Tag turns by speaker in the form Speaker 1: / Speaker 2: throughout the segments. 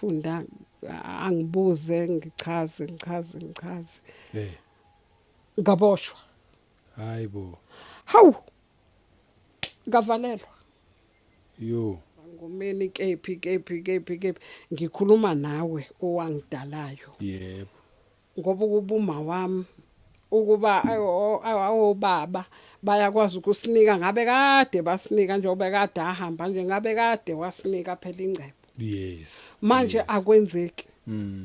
Speaker 1: Ngafunda, angibuze, ngichaze, ngichaze, ngichaze. Ngaboshwa.
Speaker 2: Hayibo.
Speaker 1: Hawu, ngavalelwa.
Speaker 2: Yo.
Speaker 1: Ngomeni kephi, kephi, kephi, kephi, ngikhuluma nawe owangidalayo. Ngoba ukuba uma wami, ukuba obaba bayakwazi ukusinika, ngabe kade basinika, njengoba kade ahamba nje, ngabe kade wasinika phela ingcebo. Manje akwenzeki.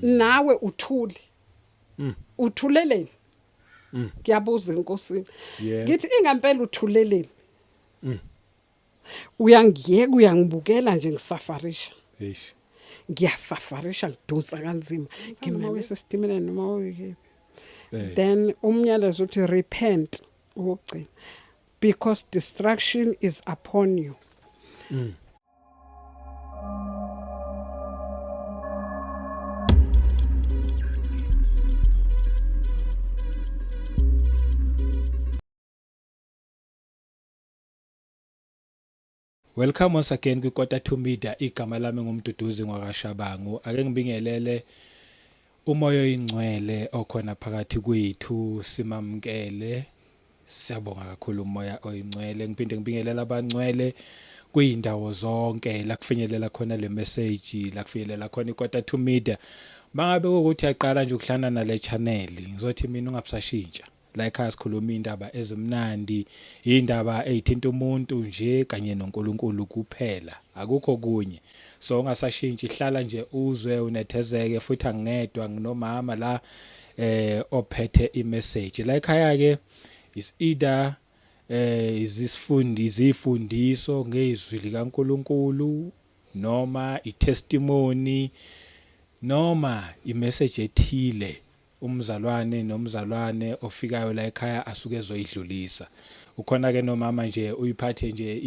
Speaker 1: Nawe uthuli. Uthuleleni? Ngiyabuza enkosini. Ngithi ingempela uthuleleni? Uyangiyeka, uyangibukela nje ngisafarisha.
Speaker 2: Eish.
Speaker 1: Ngiyasafarisha, ngidonsa kanzima. Ngimeme sesitimeleni noma uyikephi. Then umnyalezo uthi repent ukugcina, because destruction is upon you.
Speaker 2: Welcome once again kwiKota 2 Media. Igama lami nguMduduzi ngwakaShabangu. Ake ngibingelele umoya oyingcwele okhona phakathi kwethu, simamkele. Siyabonga kakhulu umoya oyingcwele. Ngiphinde ngibingelele abangcwele kuyindawo zonke la kufinyelela khona le message, la kufinyelela khona iKota 2 Media. Mangabe ukuthi uyaqala nje ukuhlangana nale channel, ngizothi mina ungabusashintsha. La ekhaya sikhuluma indaba ezimnandi, indaba ezithinta umuntu nje kanye noNkulunkulu kuphela, akukho kunye. So ungasashintshi, hlala nje uzwe unethezeke. Futhi angingedwa, nginomama la ophethe imessage. La ekhaya ke is either izisifundi izifundiso ngezwi likaNkulunkulu, noma itestimony, noma imessage ethile umzalwane nomzalwane ofikayo la ekhaya asuke ezoyidlulisa. Ukhona ke nomama nje uyiphathe nje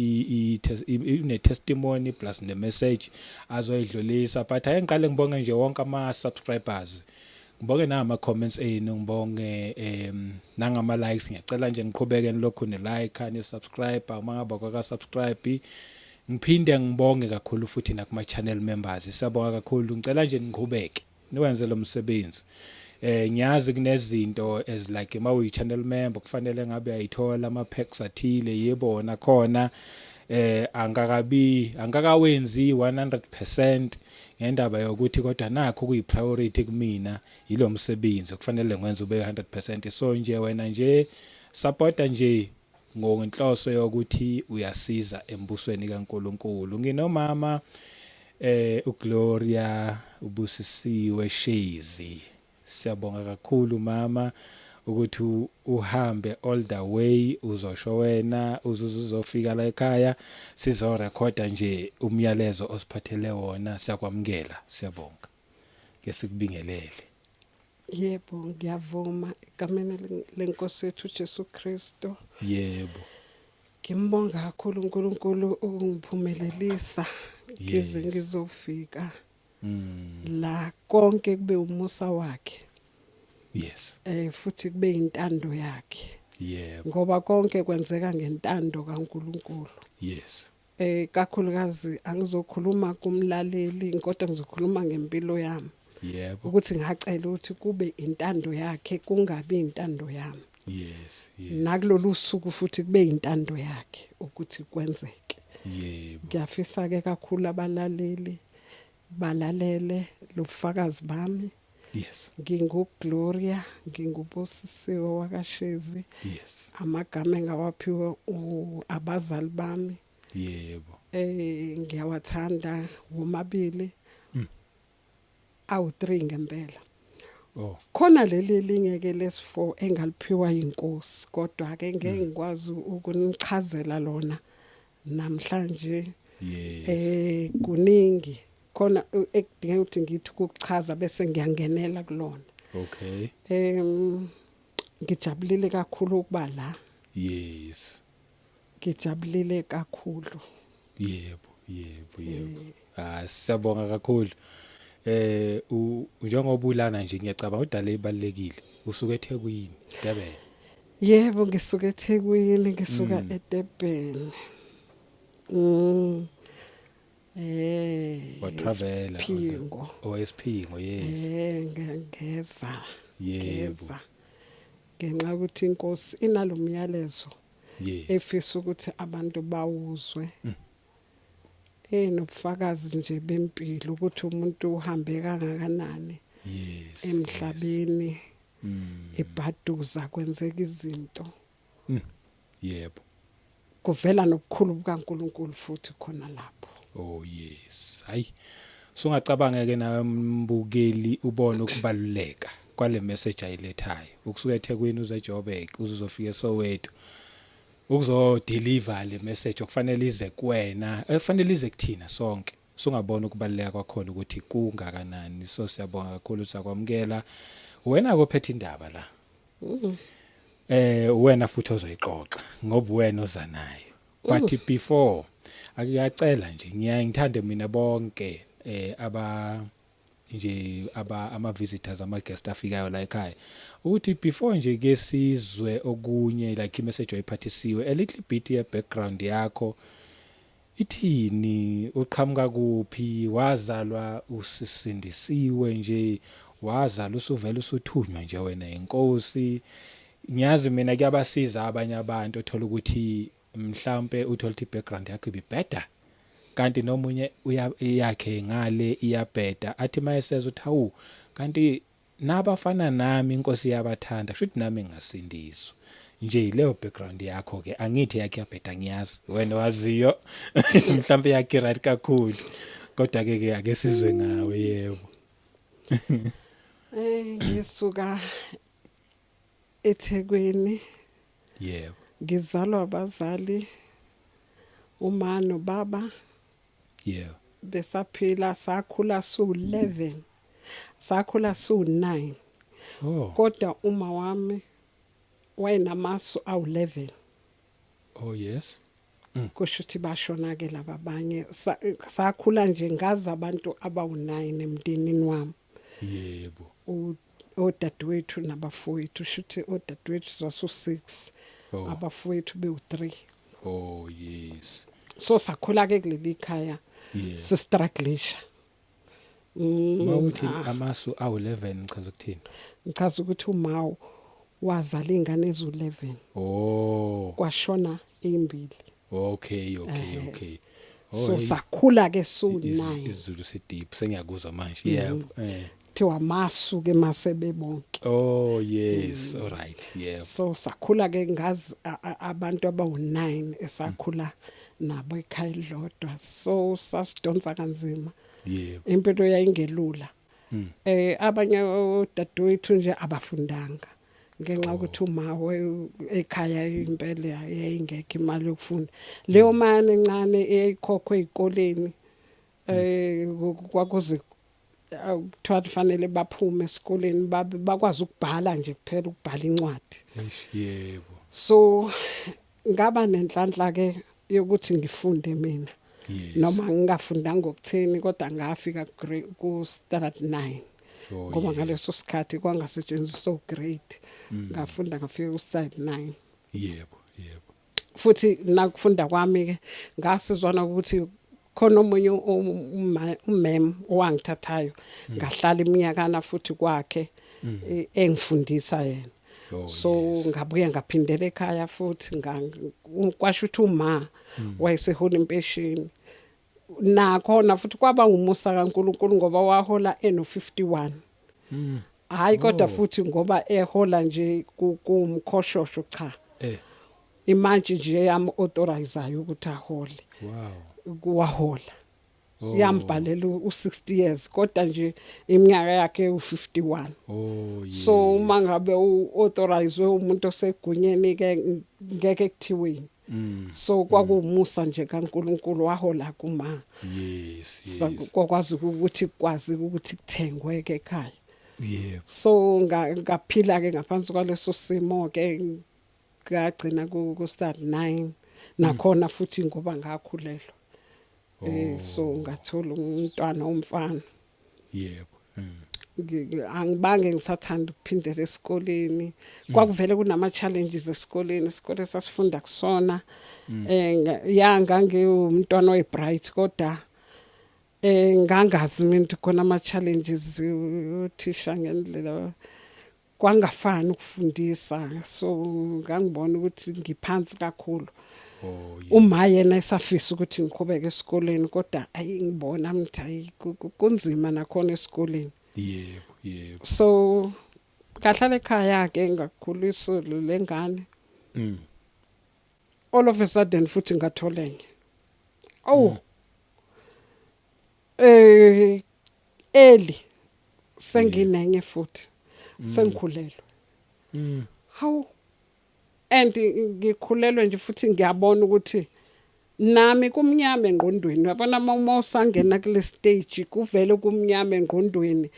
Speaker 2: une testimony plus ne message azoyidlulisa. But ake ngiqale ngibonge nje wonke ama subscribers, ngibonge nangama comments enu, ngibonge nangama likes. Ngiyacela nje niqhubeke nilokhu ni like, ni subscribe uma ngabe kwaka subscribe. Ngiphinde ngibonge kakhulu futhi nakuma channel members, siyabonga kakhulu. Ngicela nje niqhubeke niwenze lo msebenzi. Ngiyazi kunezinto as like uma uyi channel member kufanele ngabe uyayithola ama packs athile, yebo wona khona, angakabi angakawenzi 100% ngendaba yokuthi, kodwa nakho kuyi priority kumina yilo msebenzi kufanele ngwenze ube 100%. So nje wena nje supporta nje ngonhloso yokuthi uyasiza embusweni kaNkuluNkulu. Nginomama uGloria ubusisiwe Shezi. Siyabonga kakhulu mama ukuthi uhambe all the way, uzosho wena uzuzofika la ekhaya sizorekhoda nje umyalezo osiphathele wona. Siyakwamukela, siyabonga. Ke sikubingelele.
Speaker 1: Yebo, ngiyavuma egameni lenkosi yethu Jesu Kristu. Ngimbonga kakhulu uNkulunkulu ukungiphumelelisa ngize ngizofika la, konke kube umusa wakhe. Futhi kube intando yakhe. Ngoba konke kwenzeka ngentando kaNkulunkulu. Kakhulukazi angizokhuluma kumlaleli, kodwa ngizokhuluma ngempilo yami. Ukuthi ngacela ukuthi kube intando yakhe, kungabi intando yami.
Speaker 2: Yes.
Speaker 1: Nakulolu suku futhi kube intando yakhe ukuthi kwenzeke. Ngiyafisa ke kakhulu abalaleli balalele lobufakazi bami. Ngingu Gloria, ngingubusisiwe wakaShezi. Amagama engawaphiwe abazali bami. Ngiyawathanda womabili. Awu 3 ngempela. Khona leli lingeke lesi4 engaliphiwa inkosi, kodwa ke ngeke ngikwazi ukunichazela lona namhlanje. Kuningi khona ekudingeka ukuthi ngithi ukuchaza bese ngiyangenela kulona. Ngijabulile kakhulu ukuba la. Ngijabulile kakhulu.
Speaker 2: Yebo. Siyabonga kakhulu. Njengoba ulana nje ngiyacabanga udala ibalekile. Usuke eThekwini, Durban.
Speaker 1: Yebo, ngisuke eThekwini, ngisuka eDurban.
Speaker 2: Watravela.
Speaker 1: Siphingo.
Speaker 2: Oh, eSiphingo, yes.
Speaker 1: Ngeza.
Speaker 2: Yebo.
Speaker 1: Ngeza ngenxa ukuthi inkosi inalomyalezo efisa ukuthi abantu bawuzwe. Nobufakazi nje bempilo ukuthi umuntu uhambe kangakanani emhlabeni, ebhaduza kwenzeka izinto.
Speaker 2: Yebo.
Speaker 1: Kuvela nobukhulu bukaNkuluNkulu futhi khona lapho.
Speaker 2: Oh yes. Hayi. Sungacabanga ke nawe mbukeli ubone ukubaluleka kwale message ayilethayo. Ukusuka eThekwini uze eJoburg, uzofika eSoweto. Ukuzo deliver le message okufanele ize kuwena, ekufanele ize kuthina sonke. Sungabona ukubaluleka kwakhona ukuthi kungakanani. So siyabonga kakhulu, sakwamukela. Wena kophethe indaba la. Wena futhi ozoyixoxa ngoba wena ozanayo. But before akuyacela nje, ngiyaye ngithande mina bonke aba nje aba ama visitors, ama guest afikayo la ekhaya, ukuthi before nje ke sizwe okunye, like i-message oyiphathisiwe, a little bit ye background yakho ithini, uqhamuka kuphi, wazalwa usisindisiwe nje, wazalwa usuvela usuthunywa nje wena inkosi? Ngiyazi mina kuyabasiza abanye abantu othola ukuthi mhlambe uthola ukuthi background yakho ibibheda, kanti nomunye yakhe ngale iyabheda, athi mayeseza uthi hawu, kanti nabafana nami inkosi yabathanda, kusho ukuthi nami ngingasindiswa nje. Leyo background yakho ke, angithi yakhe yabheda, ngiyazi wena waziyo, mhlambe yakhe right kakhulu, kodwa ke ake sizwe ngawe, yebo.
Speaker 1: Ngisuka eThekwini. Ngizalwa abazali, uma nobaba besaphila. Sakhula su11, sakhula su9. Kodwa uma wami wayenamasu awu11.
Speaker 2: Oh yes.
Speaker 1: Kusho ukuthi bashona ke laba abanye. Sakhula nje ngazi abantu abawu9 emndenini wami. Odadewethu nabafowethu, shuthi odadewethu sasu6, abafowethu bewu3.
Speaker 2: Oh yes.
Speaker 1: So sakhula ke kuleli khaya sistrugglisha.
Speaker 2: Mawuthi amasu awu11, chaza ukuthini?
Speaker 1: Ngichaza ukuthi uma wazala ingane ezu11. Kwashona ezimbili.
Speaker 2: Okay.
Speaker 1: So sakhula ke su9.
Speaker 2: Izulu si deep, sengiyakuzwa manje, yebo.
Speaker 1: Kuthiwa masu ke masebebonke.
Speaker 2: Oh yes, all right, yebo.
Speaker 1: So sakhula ke ngazi abantu abawu9 esakhula nabo ekhaya elilodwa, so sasidonsa kanzima. Impilo yayingelula. Abanye odadewethu nje abafundanga ngenxa yokuthi uma ekhaya impela yayingekho imali yokufunda. Leyo mali encane eyayikhokhwe ezikoleni, kwakuze kuthiwa kufanele baphume esikoleni bakwazi ukubhala nje kuphela, ukubhala incwadi.
Speaker 2: Eish, yebo.
Speaker 1: So ngaba nenhlanhla ke yokuthi ngifunde mina. Noma ngingafundanga ngokuthini, kodwa ngafika ku standard 9. Ngoba ngaleso sikhathi kwangasetshenziswa grade. Ngafunda ngafika ku standard 9.
Speaker 2: yebo yebo
Speaker 1: Futhi nakufunda kwami ke ngasizwana ukuthi khona omunye umem owangithathayo, ngahlala iminyakana futhi kwakhe, engifundisa yena. So ngabuye ngaphindela ekhaya futhi, kwasho ukuthi uma wayesehola impesheni nakhona futhi, kwaba umusa kaNkuluNkulu ngoba wahola eno 51. Hayi, kodwa futhi ngoba ehola nje kumkhoshosho, cha, imantshi nje yami authorizeayo ukuthi ahole. Kuwahola. Yambhalela u60 years, kodwa nje iminyaka yakhe u51. So uma ngabe uauthorize umuntu osegunyeni ke, ngeke kuthiweni. So kwakuwumusa nje kaNkuluNkulu, wahola kuma. Kwakwazi ukuthi kwazi ukuthi kuthengwe ke ekhaya. So ngaphila ke ngaphansi kwaleso simo ke, ngagcina ku standard 9 nakhona futhi ngoba ngakhulelwa. So ngathola umntwana umfana.
Speaker 2: yebo
Speaker 1: Angibange ngisathanda ukuphindela esikoleni. Kwakuvele kunama challenges esikoleni, isikole sasifunda kusona. Ya, ngangiwumntwana oyibright, kodwa Ngangazi mina ukuthi khona ama challenges uthisha ngendlela kwangafani ukufundisa, so ngangibona ukuthi ngiphansi kakhulu.
Speaker 2: Oh yes.
Speaker 1: Uma yena esafisa ukuthi ngiqhubeke esikoleni, kodwa ayi, ngibona ukuthi ayi, kunzima nakhona esikoleni.
Speaker 2: yebo yebo
Speaker 1: So kahlala ekhaya ke, ngakhulisa lengane. All of a sudden futhi ngathola enye. Oh, eli senginenye futhi, sengikhulelwe. Hawu, and ngikhulelwe nje futhi, ngiyabona ukuthi nami kumnyama engqondweni. Uyabona, uma usangena kule stage, kuvele kumnyama engqondweni,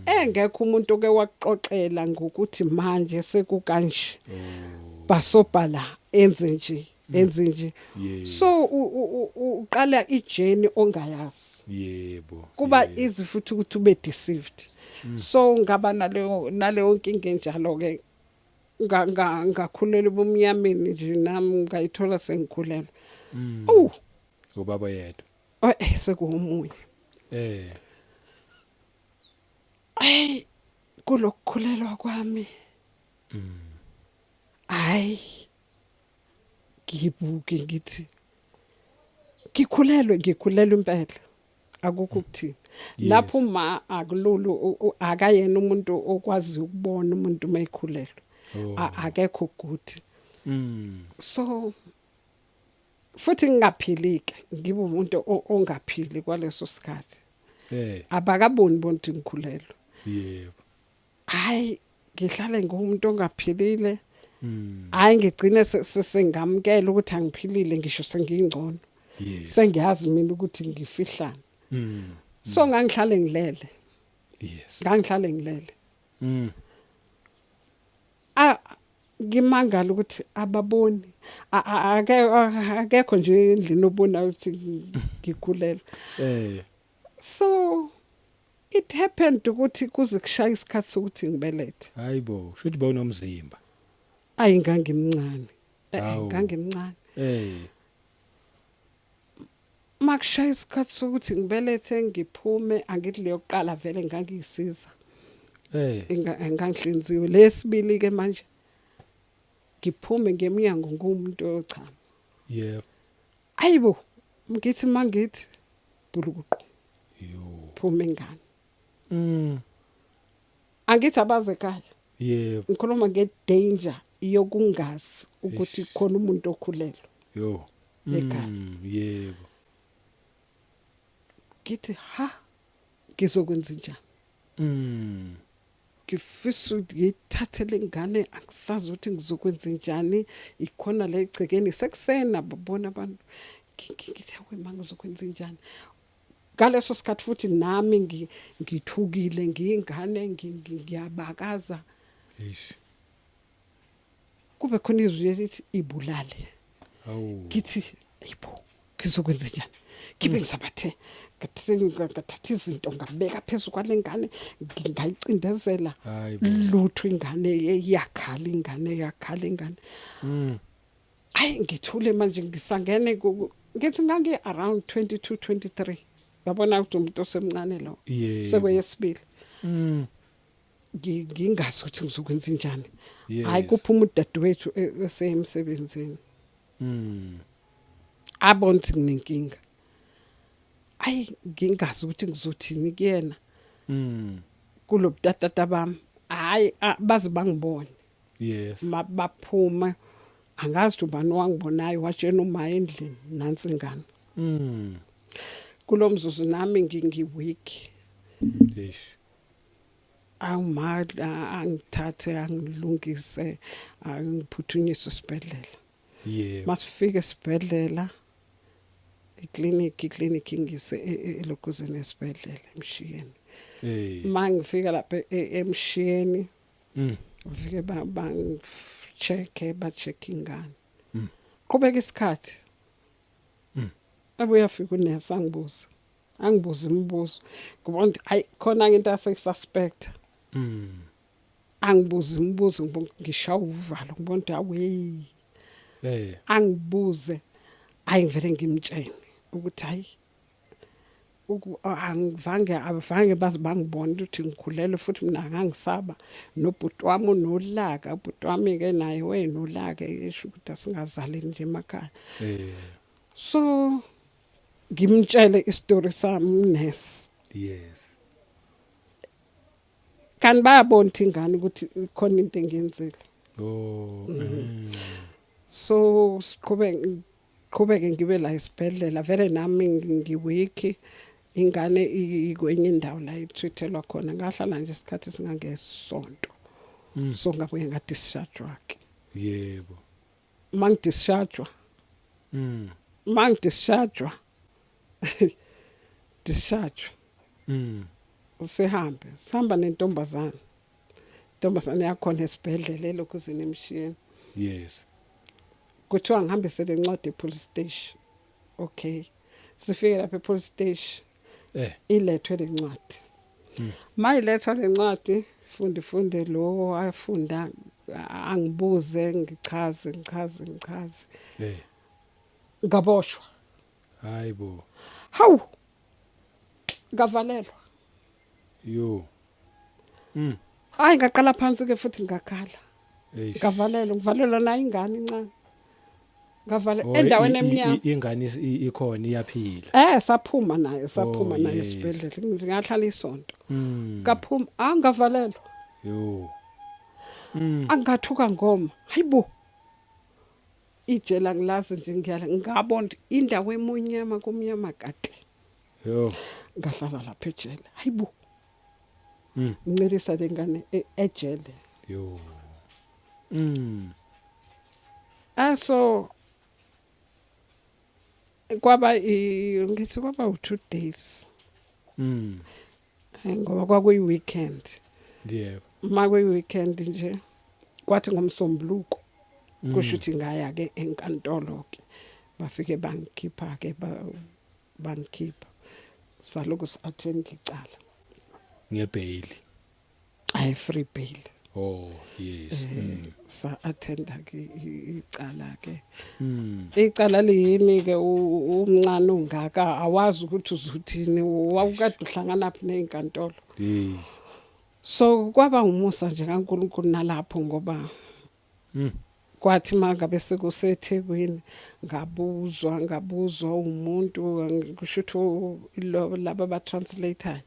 Speaker 1: engekho umuntu oke wakuxoxela ngokuthi manje sekukanje, basobhala enze nje, enze nje. So uqala ijourney ongayazi. Kuba easy futhi ukuthi ube deceived. So ngaba naleyo nkinga enjalo ke, ngakhulela ebumnyameni nje nami, ngayithola sengikhulelwe. Oh.
Speaker 2: Ubaba yedwa?
Speaker 1: Oh, sekuwomunye. Hey, kulokukhulelwa kwami, hayi, ngibuke ngithi ngikhulelwe, ngikhulelwe impela, akukho ukuthini lapho. Ma akululu, akayena umuntu okwazi ukubona umuntu mayikhulelwe. Akekho good. So futhi ngingaphilike, ngibe umuntu ongaphili kwaleso sikhathi. Abakaboni bona ukuthi ngikhulelwe. Hayi, ngihlale ngumuntu ongaphilile. Hayi, ngigcine sengamkela ukuthi angiphilile, ngisho sengingcono. Sengiyazi mina ukuthi ngifihlane. So ngangihlale ngilele. Ngangihlale ngilele. A ngimangala ukuthi ababoni, akekho nje endlini obona ukuthi ngikhulelwe. So it happened ukuthi kuze kushaya isikhathi sokuthi ngibelethe.
Speaker 2: Hayibo, shuthi bawunomzimba.
Speaker 1: Ayi, ngangimncane.
Speaker 2: Hawu.
Speaker 1: Ngangimncane. Makushaya isikhathi sokuthi ngibelethe, ngiphume, angithi leyo kuqala vele ngangiyisiza. Ngangihlinziwe. Lesibili ke manje ngiphume ngeminyango ngumuntu ochama. Ayibo, ngithi mangithi bhulukuqu.
Speaker 2: Yo.
Speaker 1: Phuma ingane. Angithi abaze ekhaya. Ngikhuluma ngedanger yokungazi ukuthi
Speaker 2: Eish.
Speaker 1: khona umuntu okhulelwe
Speaker 2: Yo.
Speaker 1: ekhaya. Ngithi ha, ngizokwenza njani? Ngifisa ukuthi ngiyithathe lengane, angisazi ukuthi ngizokwenza njani, ikhona la egcekeni, sekusena, babona abantu. Ngithi awe, mangizokwenza njani ngaleso sikhathi? Futhi nami ngithukile, ngiyingane, ngiyabakaza.
Speaker 2: Eish.
Speaker 1: Kube khona izwi elithi ibulale.
Speaker 2: Hawu.
Speaker 1: Ngithi ayibo, ngizokwenza njani? Ngibe ngisabathe, ngathi ngathatha izinto, ngabeka phezu kwalengane, ngayicindezela.
Speaker 2: Hayibo.
Speaker 1: Lutho, ingane iyakhala, ingane iyakhala, ingane. Hayi, ngithule manje, ngisangene ngithi ngangi around 22 23, yabona ukuthi umuntu osemncane lo. Sekweyesibili. Ngingazi ukuthi ngizokwenza njani. Hayi, kuphuma udadewethu esemsebenzini. Abona ukuthi nginenkinga. Ayi, ngingazi ukuthi ngizothini kuyena. Kulobutatata bami, hayi, baze bangibone. Baphuma, angazi ukuthi ubani owangibonayo, watshena uma endlini, nansi ingane. Kulomzuzu nami ngingi-weak.
Speaker 2: Eish.
Speaker 1: Awuma angithathe, angilungise, angiphuthunyiswe esibhedlela. Masifika esibhedlela, iklinikhi ingise elokhuzeni, esibhedlela emshiyeni. Mangifika lapha emshiyeni, ufike bangicheck, ba-check ingane. Qhubeka isikhathi. Abuye afika unesi, angibuza, angibuza imibuzo, ngibona ukuthi ayi, khona into aseyisuspect. Angibuza imibuzo, ngibona ngishaya uvalo, ngibona ukuthi awe. Angibuze, ayi, ngivele ngimtshene ukuthi hayi. Angivange avange baze bangibona ukuthi ngikhulelwe, futhi mina ngangisaba nobhuti wami unolaka, ubhuti wami ke naye wenolaka, esho ukuthi asingazaleni nje emakhaya. So ngimtshele isitori sami nurse. Kanti bayabona ukuthi ingane, ukuthi khona into engiyenzile. So siqhubeke qhubeke ngibe la esibhedlela, vele nami ngiweak, ingane ikwenye indawo la ithuthelwa khona. Ngahlala nje isikhathi singangesonto. So ngabuye ngadischargewa ke. Mangidischargewa, mangidischargewa discharge, sihambe sihamba nentombazana, intombazane yakhona esibhedlela elokhu zinemshini. Kuthiwa ngihambise le ncwadi epolice station. Okay, sifike lapha epolice station, ilethwe lencwadi. Mayilethwa lencwadi, funde funde lo afunda, angibuze, ngichaze ngichaze ngichaze. Ngaboshwa.
Speaker 2: Hayibo.
Speaker 1: Hawu, ngavalelwa.
Speaker 2: Yo.
Speaker 1: Hayi, ngaqala phansi ke futhi ngakhala.
Speaker 2: Eish.
Speaker 1: Ngavalelwa, ngivalelwa nayo ingane incane, ngavale
Speaker 2: Oh,
Speaker 1: endaweni emnyama.
Speaker 2: Ingane ikhona, iyaphila?
Speaker 1: Saphuma nayo, saphuma nayo esibhedlela, ngahlala isonto. Ngaphuma, angavalelwa.
Speaker 2: Yo.
Speaker 1: Angathuka ngoma, hayibo, ijela ngilazi nje, ngiyala ngabona ukuthi indawo emunyama, kumnyama kade.
Speaker 2: Yo.
Speaker 1: Ngahlala lapha ejele, hayibo, ngincelisa lengane ejele.
Speaker 2: Yo.
Speaker 1: Aso kwaba ngithi kwaba u2 days. Ngoba kwakuyi weekend. Uma kuyi weekend nje, kwathi ngomsombuluko, kusho ukuthi ngaya ke enkantolo ke, bafike bangikhipha ke, bangikhipha, saloku si-attend icala.
Speaker 2: Ngebail?
Speaker 1: Ayi, free bail.
Speaker 2: Oh, yes.
Speaker 1: Sa attenda ke icala ke. Icala liyini ke, umncane ungaka, awazi ukuthi uzuthini, wawukade uhlangana phi nezinkantolo.
Speaker 2: Hey.
Speaker 1: So kwaba umusa nje kaNkuluNkulu nalapho, ngoba kwathi mangabe sekuseThekwini, ngabuzwa umuntu, kusho ukuthi laba ba translator,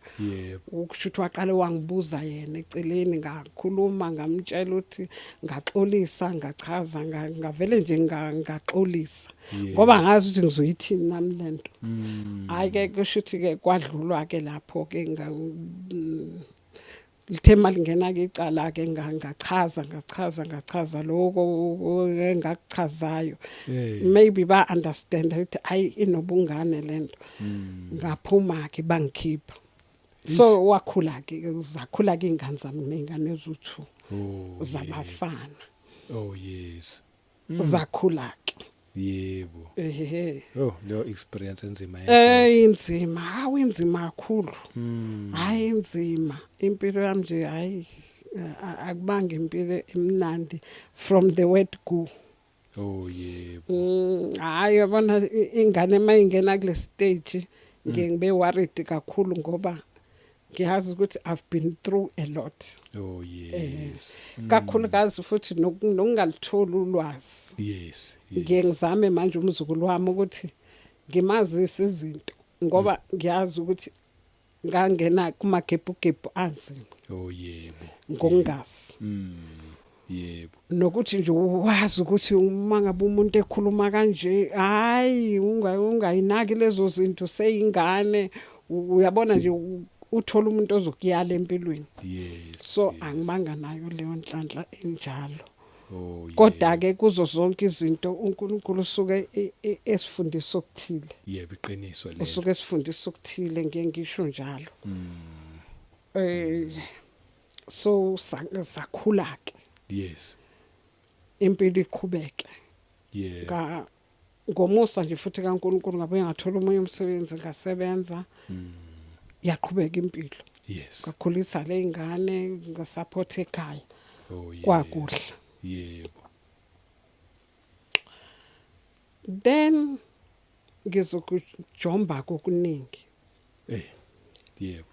Speaker 1: ukusho ukuthi waqale wangibuza yena eceleni, ngakhuluma, ngamtshela ukuthi ngaxolisa, ngachaza, ngavele nje ngaxolisa, ngoba ngazi ukuthi ngizoyithini nami lento. Hayi ke, kusho ukuthi ke kwadlulwa ke lapho ke, lithe malingena ke icala ke, ngachaza ngachaza ngachaza lokho engakuchazayo. Maybe ba understand ukuthi ayi, inobungane lento. Ngaphuma ke, bangikhipha. So wakhula ke, zakhula ke ingane zami, nezingane ezu2 zabafana.
Speaker 2: Oh yes.
Speaker 1: Zakhula ke. Ehe.
Speaker 2: Oh, leyo experience enzima yejele.
Speaker 1: Inzima, hawu, inzima kakhulu. Hayi, inzima impilo yami nje, hayi, akubanga impilo emnandi from the word go.
Speaker 2: Oh yebo.
Speaker 1: Hayi, yabona, ingane mayingena kule stage, ngiye ngibe worried kakhulu, ngoba ngiyazi ukuthi I've been through a lot.
Speaker 2: Oh yes.
Speaker 1: Kakhulukazi futhi nokungalitholi ulwazi. Ngiye ngizame manje umzukulu wami ukuthi ngimazise izinto, ngoba ngiyazi ukuthi ngangena kumagebhugebhu anzima
Speaker 2: Oh yebo.
Speaker 1: ngokungazi.
Speaker 2: Yebo.
Speaker 1: Nokuthi nje wazi ukuthi uma ngabe umuntu ekhuluma kanje, hayi, ungayinaki lezo zinto, seyingane, uyabona nje, uthola umuntu ozokuyala empilweni. So angibanga nayo leyo nhlanhla enjalo. Kodwa ke kuzo zonke izinto uNkulunkulu usuke esifundisa okuthile.
Speaker 2: Yebo, iqiniso lelo.
Speaker 1: Usuke esifundisa okuthile, ngeke ngisho njalo. So sakhula ke. Impilo iqhubeke. Nga ngomusa nje futhi kaNkulunkulu ngabuye ngathola omunye umsebenzi, ngasebenza. Yaqhubeka impilo. Ngakhulisa le ingane, ngasupport ekhaya.
Speaker 2: Oh yes.
Speaker 1: Kwakuhle. Then ngizokujomba kokuningi.
Speaker 2: Eh, yebo.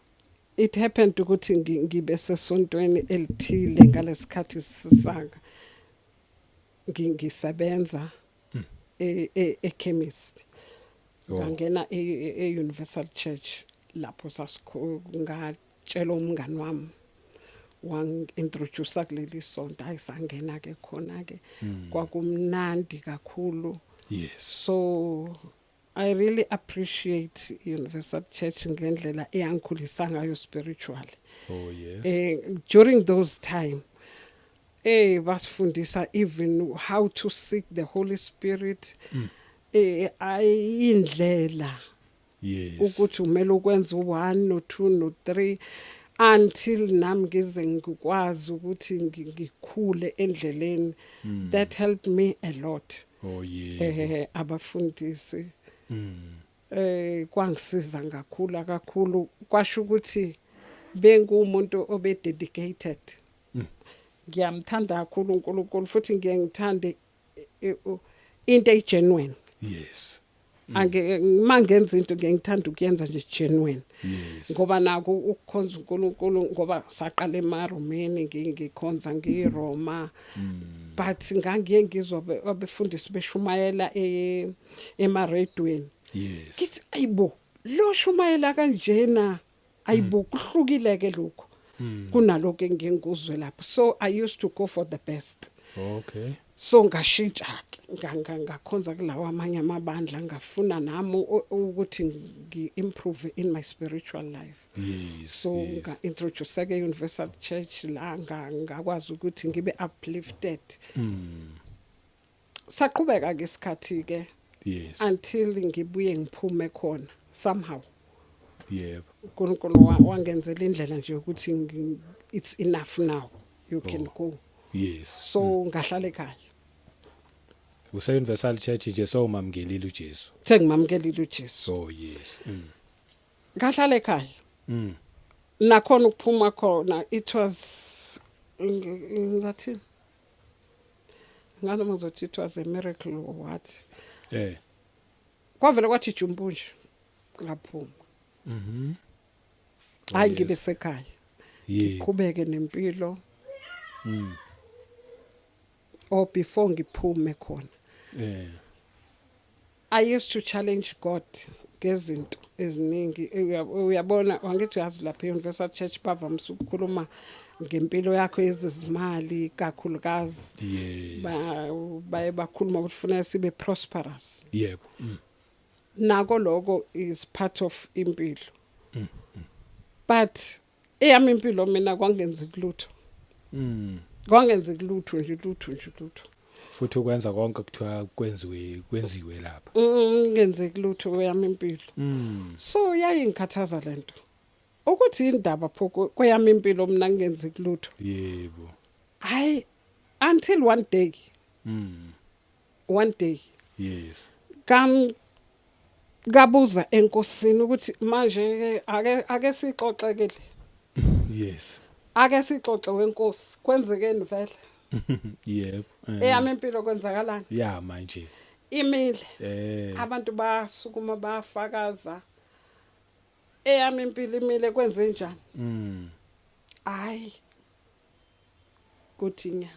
Speaker 1: It happened ukuthi ngibe sesontweni elithile ngalesikhathi sisanga ngisebenza e chemist. Ngangena e Universal Church lapho sasikho, ngatshela umngani wami, wangi-introduce kuleli sonto. Hayi, sangena ke khona ke, kwakumnandi kakhulu. So I really appreciate Universal Church ngendlela eyangikhulisa ngayo spiritually.
Speaker 2: Oh yes.
Speaker 1: During those time, basifundisa even how to seek the Holy Spirit, ayindlela ukuthi umele ukwenza u1 no2 no3 until nami ngize ngikwazi ukuthi ngikhule endleleni. That helped me a lot.
Speaker 2: Oh yeah.
Speaker 1: Abafundisi kwangisiza ngakhula kakhulu, kwasho ukuthi bengumuntu obe dedicated. Ngiyamthanda kakhulu uNkulunkulu futhi ngiye ngithande into egenuine. Ange mangenza into, ngiye ngithanda ukuyenza nje genuine. Ngoba nako ukukhonza uNkulunkulu, ngoba saqala emaRomeni, ngikhonza ngiyiRoma, but ngangiye ngizwa abefundisi beshumayela emaredweni. Ngithi, "Ayibo, lo shumayela kanjena, ayibo, kuhlukile ke lokho kunalokho enginguzwe lapho." So I used to go for the best. So ngashintsha ke, ngakhonza kulawa amanye amabandla, ngafuna nami ukuthi ngi-improve in my spiritual life. So nga-introduce ke Universal Church la, ngakwazi ukuthi ngibe uplifted. Saqhubeka ke isikhathi ke until ngibuye ngiphume khona somehow. uNkulunkulu wangenzela indlela nje ukuthi it's enough now, you can go. So ngahlala ekhaya.
Speaker 2: Use Universal Church nje sowumamkelile uJesu.
Speaker 1: Sengimamkelile uJesu.
Speaker 2: Oh yes.
Speaker 1: Ngahlala ekhaya. Nakhona ukuphuma khona, it was, ngathi ngaloma ngizothi it was a miracle or what. Kwavele kwathi jumpu nje, ngaphuma. Hayi, ngibe sekhaya, ngiqhubeke nempilo. Or before ngiphume khona, I used to challenge God ngezinto eziningi. Uyabona, wangithi uyazi lapha e-Universal Church bavamise ukukhuluma ngempilo yakho yezezimali kakhulukazi. Baye bakhuluma ukuthi kufanele sibe prosperous.
Speaker 2: Yebo.
Speaker 1: Nako lokho is part of impilo, but eyami impilo mina kwangenzeki lutho. Kwangenzeki lutho nje, lutho nje, lutho.
Speaker 2: Futhi ukwenza konke kuthiwa kwenziwe lapha.
Speaker 1: Ngenzeki lutho kweyami impilo. So yayingikhathaza lento ukuthi indaba pho kweyami impilo mina ngenzeki lutho. Hayi, until one day, one day kam kabuza enkosini ukuthi manje ke ake sixoxe ke le. Ake sixoxe wenkosi, kwenzekeni vele?
Speaker 2: Yebo.
Speaker 1: Eyami impilo kwenzakalani?
Speaker 2: Ya, manje.
Speaker 1: Imile. Abantu basukuma bafakaza, eyami impilo imile, kwenze njani? Hayi, kuthi nya,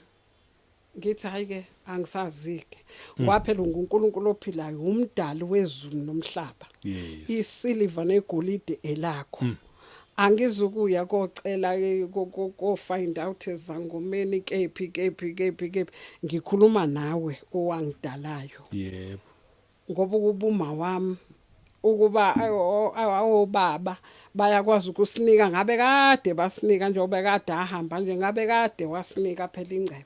Speaker 1: ngithi hayi ke, angisazike ngoba phela unguNkulunkulu ophilayo, umdali wezulu nomhlaba. Isiliva negolide elakho, angizukuya kocela ko find out ezangomeni kephi kephi kephi kephi, ngikhuluma nawe owangidalayo. Ngoba ukuba uma wami, ukuba awobaba bayakwazi ukusinika, ngabe kade basinika, njengoba kade ahamba nje, ngabe kade wasinika phela ingcebo.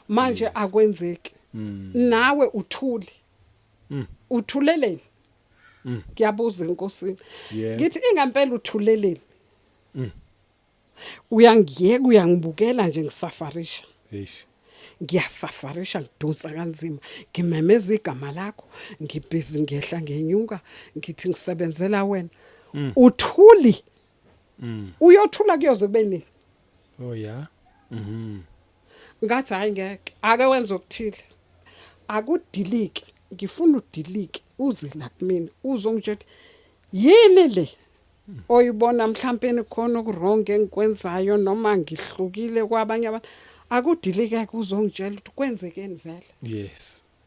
Speaker 1: Manje akwenzeki. Nawe uthuli. Uthuleleni? Ngiyabuza enkosini. Ngithi ingempela uthuleleni? Uyangiyeka, uyangibukela nje ngisafarisha.
Speaker 2: Eish.
Speaker 1: Ngiyasafarisha, ngidonsa kanzima, ngimemeza igama lakho, ngibhizi, ngehla ngenyuka, ngithi ngisebenzela wena, uthuli. Uyothula kuyoze kube nini?
Speaker 2: Oh yeah.
Speaker 1: Ngathi hayi, ngeke, ake wenze okuthile, akudilike, ngifuna udilike uze la kumina uzongitshela ukuthi Yini le oyibona mhlawumbe khona oku-wrong engikwenzayo noma ngihlukile kwabanye abantu, akudilike kuzongitshela ukuthi kwenzekeni vele.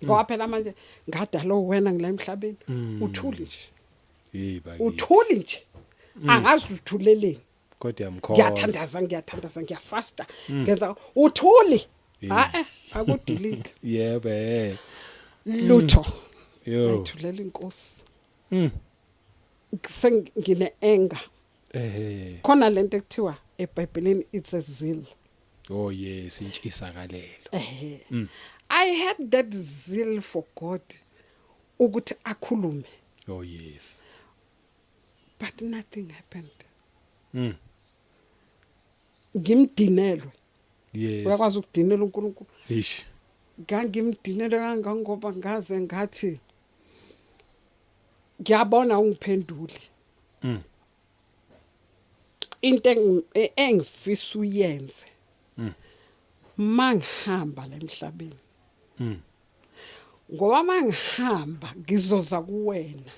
Speaker 1: Ngoba phela manje ngadala wena ngila emhlabeni, uthuli nje.
Speaker 2: Hey bakithi.
Speaker 1: Uthuli nje, angazi uthuleleni.
Speaker 2: Kodwa yamkhonza.
Speaker 1: Ngiyathandaza, ngiyathandaza, ngiyafasta, ngenza, uthuli. Ha, akudilike.
Speaker 2: Yebo.
Speaker 1: Lutho.
Speaker 2: Yo.
Speaker 1: Ayithulela inkosi. Sengine anger. Khona lento ekuthiwa eBhayibhelini it's a zeal.
Speaker 2: Oh yes, intshisakalelo.
Speaker 1: I had that zeal for God ukuthi akhulume.
Speaker 2: Oh yes.
Speaker 1: But nothing happened. Ngimdinelwe. Uyakwazi ukudinela uNkulunkulu.
Speaker 2: Ish.
Speaker 1: Ngangimdinele kangangoba ngaze ngathi ngiyabona ungiphenduli. Into engifisa uyenze. Mangihamba la emhlabeni. Ngoba mangihamba ngizoza kuwena.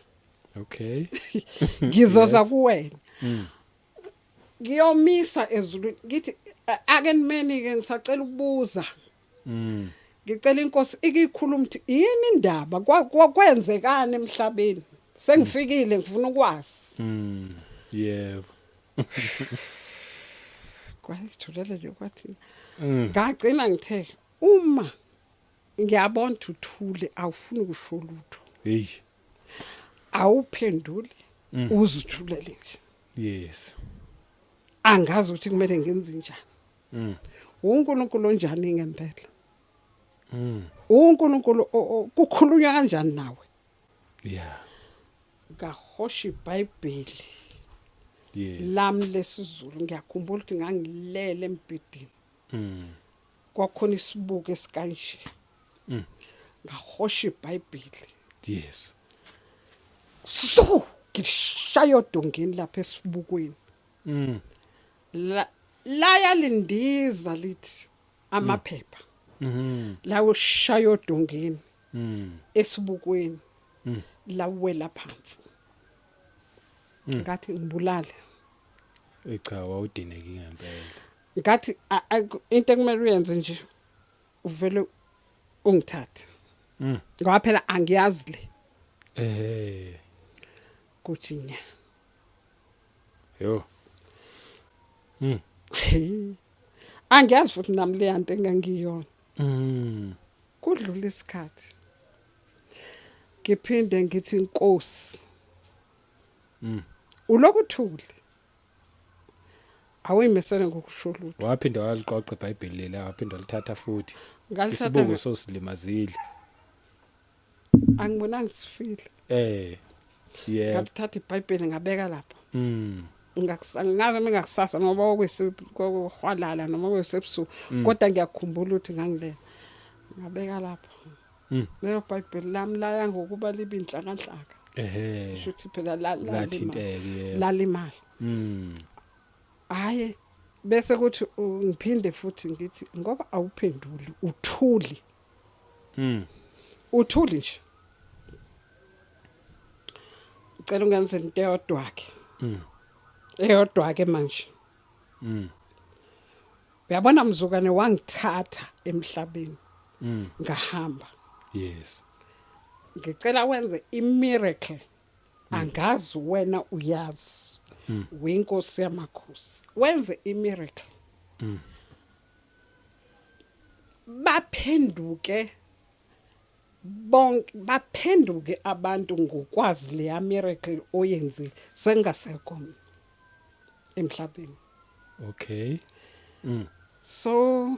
Speaker 1: Ngizoza kuwena. Ngiyomisa ezulwini ngithi ake nimeni ke, ngisacela ukubuza. Ngicela inkosi ikikhuluma ukuthi yini indaba, kwenzekani emhlabeni, sengifikile ngifuna ukwazi.
Speaker 2: Yebo.
Speaker 1: Kwayithulela nje kwathi ngagcina ngithe uma ngiyabona ukuthi uthule, awufuni ukusho lutho.
Speaker 2: Hey.
Speaker 1: Awuphenduli, uzithulele nje. Angazi ukuthi kumele ngenze njani. uNkulunkulu onjani ngempela? uNkulunkulu kukhulunywa kanjani nawe? Ngahosha iBhayibheli. Lami lesiZulu, ngiyakhumbula ukuthi ngangilele embhedeni. Kwakhona isibuko esikanje. Ngahosha iBhayibheli. So ngishaya odongeni lapha esibukweni. La lindiza lithi amaphepha. La ushaya odongeni. Esibukweni. Lawela phansi. Ngathi ngibulale.
Speaker 2: Cha, wawudineke ngempela.
Speaker 1: Ngathi into ekumele uyenze nje uvele ungithathe. Ngoba phela angiyazi le. Kuthi nya.
Speaker 2: Yo.
Speaker 1: Angiyazi futhi nami le yanto engangiyona. Kudlula isikhathi. Ngiphinde ngithi inkosi. Ulokuthule. Awuyimisele ngokusho lutho.
Speaker 2: Waphinda waliqoqa iBhayibheli lela, waphinda walithatha futhi.
Speaker 1: Ngalithatha.
Speaker 2: Isibuko sosilimazile.
Speaker 1: Angibonanga sifile.
Speaker 2: Yebo.
Speaker 1: Ngalithatha iBhayibheli ngabeka lapha. Ngaze mingakusasa ngoba kwesihwalala noma kwesebusuku, kodwa ngiyakhumbula ukuthi ngangilele. Ngabeka lapha. Lelo Bhayibheli lami laya ngokuba libe inhlakanhlaka. Shuthi phela
Speaker 2: lathinteke.
Speaker 1: Lalimala. Hayi bese kuthi ngiphinde futhi ngithi ngoba awuphenduli uthuli. Uthuli nje. Ngicela ungenze into eyodwa ke. Eyodwa ke manje. Uyabona mzukane wangithatha emhlabeni. Ngahamba.
Speaker 2: Yes.
Speaker 1: Ngicela wenze i-miracle. Angazi wena uyazi. Uyinkosi yamakhosi. Wenze i-miracle. Baphenduke bonke, baphenduke abantu ngokwazi le miracle oyenzile sengasekho emhlabeni.
Speaker 2: Okay.
Speaker 1: So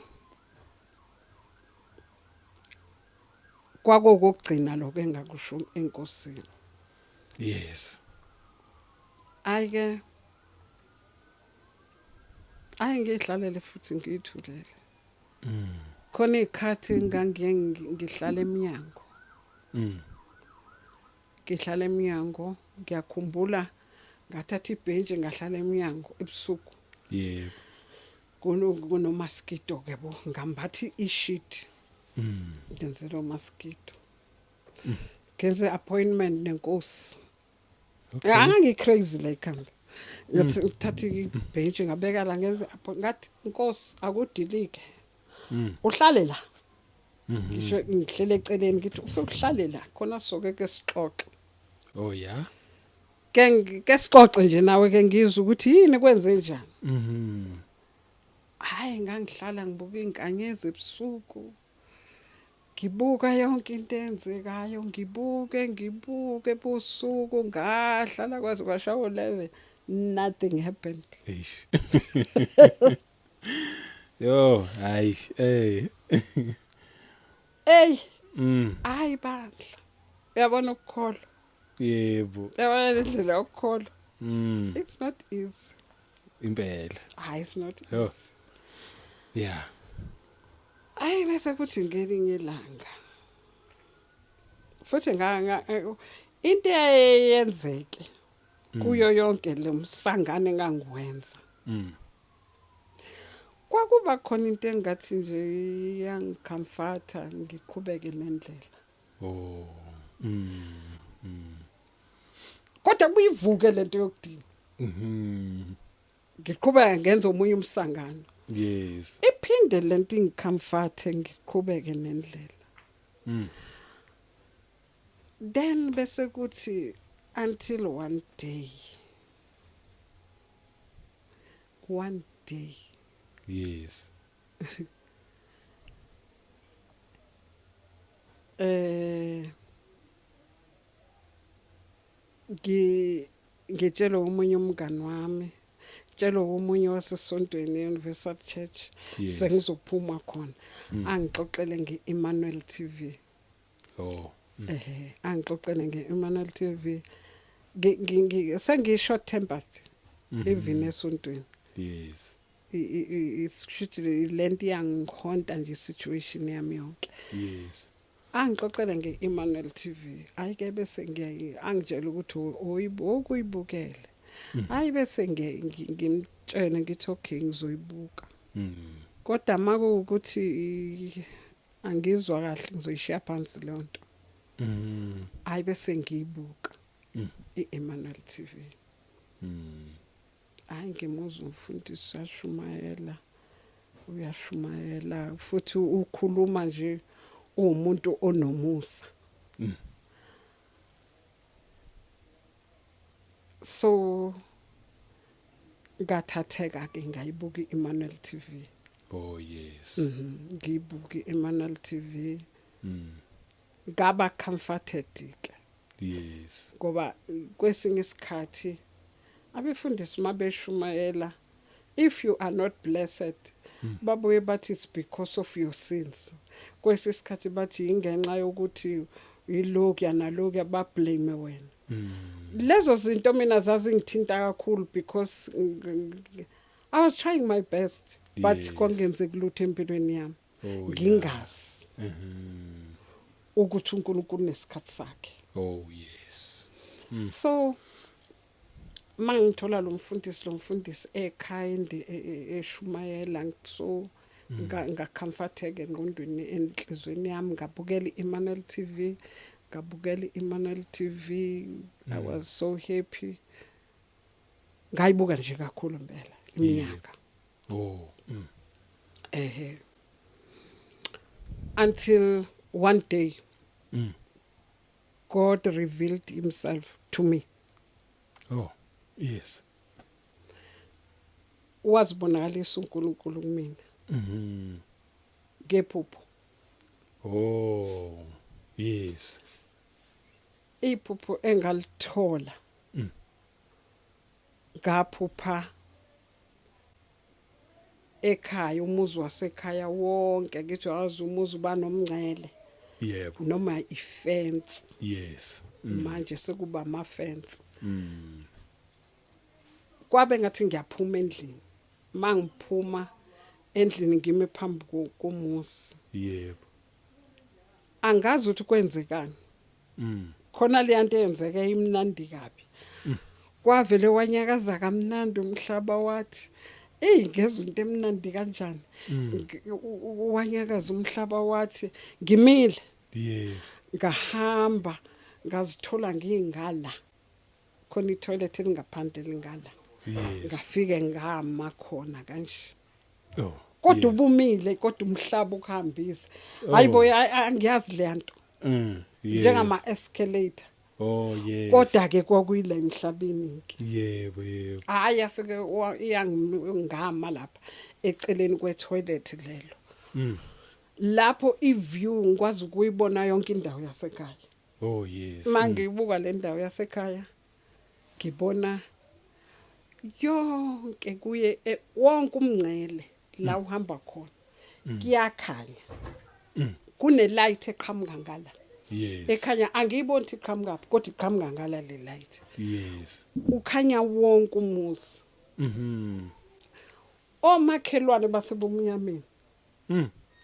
Speaker 1: kwakokugcina lokho engakusho enkosini.
Speaker 2: Yes.
Speaker 1: Ayike ayingihlalele futhi ngithulele. Khona ikhathi ngangiye ngihlala eminyango. Ngihlala eminyango, ngiyakhumbula ngathatha ibhenji ngahlala eminyango ebusuku.
Speaker 2: Yebo.
Speaker 1: Kuno mosquito ke bo, ngambathi isheet. Ngenzela mosquito. Ngenze appointment nenkosi.
Speaker 2: Okay.
Speaker 1: Angangi crazy la ekhanda. Ngathi ngithatha ibench ngabeka la, ngenze apho, ngathi, "Inkosi, akudilike." Uhlale la. Ngisho ngihlele eceleni, ngithi ufike uhlale la khona, soke ke sixoxe.
Speaker 2: Oh yeah.
Speaker 1: Ke sixoxe nje nawe ke, ngizwe ukuthi yini, kwenze njani. Hayi, ngangihlala ngibuka izinkanyezi ebusuku. Ngibuka yonke into eyenzekayo, ngibuke, ngibuke ebusuku, ngahlala kwaze kwashaya 11, nothing happened.
Speaker 2: Eish. Yo, hayi, eh.
Speaker 1: Ey, hayi bandla. Uyabona ukukholwa. Uyabona le ndlela yokukholwa. It's not easy.
Speaker 2: Impela.
Speaker 1: Hayi, it's not
Speaker 2: Yo.
Speaker 1: easy. Ayi, bese kuthi ngelinye ilanga futhi nga into eyenzeke kuyo yonke le msangane engangiwenza, kwakuba khona into engathi nje iyangicomforta, ngiqhubeke nendlela.
Speaker 2: Oh.
Speaker 1: Kodwa kuyivuke lento yokudinga, ngiqhubeka ngenza omunye umsangano, iphinde lento ingicomforte, ngiqhubeke nendlela. Then bese kuthi until one day, ngitshela omunye umngani wami, tshela omunye wasesontweni eUniversal Church, sengizophuma khona, angixoxele ngeEmmanuel TV.
Speaker 2: Oh.
Speaker 1: Ehe, angixoxele ngeEmmanuel TV. Sengi short tempered even esontweni. Ishuthi lento iyangihaunta nje, situation yami yonke. Angixoxele ngeEmmanuel TV, ayike bese ngiye angitshela ukuthi okuyibukele. Hayi, bese ngimtshele ngithi okay, ngizoyibuka, kodwa makuwukuthi angizwa kahle, ngizoyishiya phansi leyo nto. Hayi, bese ngiyibuka iEmmanuel TV. Hayi, ngimuzwa umfundisi uyashumayela, uyashumayela futhi ukhuluma nje uwumuntu onomusa. So ngathatheka ke, ngayibuka iEmmanuel TV.
Speaker 2: Oh yes.
Speaker 1: Ngiyibuka iEmmanuel TV. Ngaba comforted ke, ngoba kwesinye isikhathi abefundisi mabeshumayela, if you are not blessed, babuye bathi it's because of your sins. Kwesinye isikhathi bathi ingenxa yokuthi ilokuya nalokuya, ba blame wena. Lezo zinto mina zazingithinta kakhulu because I was trying my best, but kwangenzeki lutho empilweni yami. Ngingazi ukuthi uNkulunkulu nesikhathi sakhe.
Speaker 2: Oh yes.
Speaker 1: So mangithola lo mfundisi ekind, eshumayela, so ngacomforteka engqondweni, enhlizweni yami. Ngabukela iEmmanuel TV, ngabukela iEmmanuel TV. I was so happy. Ngayibuka nje kakhulu impela iminyaka.
Speaker 2: Oh.
Speaker 1: Ehe, until one day God revealed himself to me.
Speaker 2: Oh yes.
Speaker 1: Wazibonakalisa uNkulunkulu kumina ngephupho.
Speaker 2: Oh yes.
Speaker 1: Iphupho engalithola, ngaphupha ekhaya, umuzi wasekhaya wonke, ngithi wazi umuzi banomncele noma ifence. Manje sekuba ama fence. Kwabe ngathi ngiyaphuma endlini, mangiphuma endlini ngime phambi komuzi. Angazi ukuthi kwenzekani. Khona le nto eyenzeke imnandi kabi, kwavele wanyakaza kamnandi umhlaba, wathi ey, ngezwe into emnandi kanjani. Wanyakaza umhlaba, wathi ngimile. Ngahamba, ngazithola ngingala. Khona i-toilet elingaphandle lingala. Ngafike ngama khona kanje. Kodwa ubumile, kodwa umhlaba ukuhambisa. Hayibo, angiyazi le nto. Njengama escalator.
Speaker 2: Oh yes.
Speaker 1: Kodwa ke kwakuyila emhlabeni ke.
Speaker 2: Yebo yebo.
Speaker 1: Hayi, afike iyangama lapha eceleni kwe-toilet lelo. Lapho i-view ngikwazi ukuyibona yonke indawo yasekhaya.
Speaker 2: Oh yes.
Speaker 1: Mangibuka le ndawo yasekhaya, ngibona yonke kuye wonke umngcele la uhamba khona kuyakhanya. Kune light eqhamuka ngala. Ekhanya, angiyiboni ukuthi iqhamuka phi, kodwa iqhamuka ngala le light. Ukhanya wonke umuzi. Omakhelwane basebumnyameni.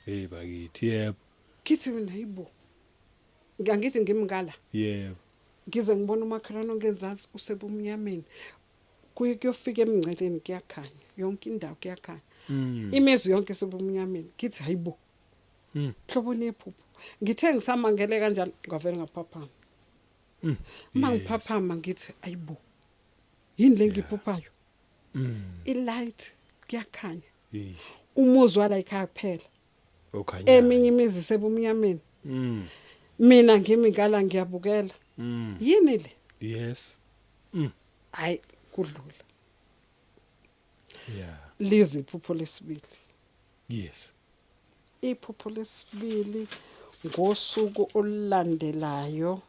Speaker 2: Hey bakithi, yebo.
Speaker 1: Ngithi mina, yibo, ngiyangithi ngimngala. Ngize ngibona umakhelwane ongenzansi usebumnyameni. Kuye kuyofika emngceleni kuyakhanya, yonke indawo kuyakhanya. Imizi yonke sebumnyameni. Ngithi hayibo. Hlobo nephupho. Ngithe ngisamangele kanjalo, ngavela ngaphaphama. Uma ngiphaphama ngithi ayibo. Yini le ngiphuphayo? I-light kuyakhanya. Umuzi wala ekhaya kuphela.
Speaker 2: Okhanya.
Speaker 1: Eminye imizi sebumnyameni. Mina ngimi ngala ngiyabukela. Yini le? Hayi, kudlula. Lizi iphupho lesibili. Iphupho lesibili ngosuku olulandelayo.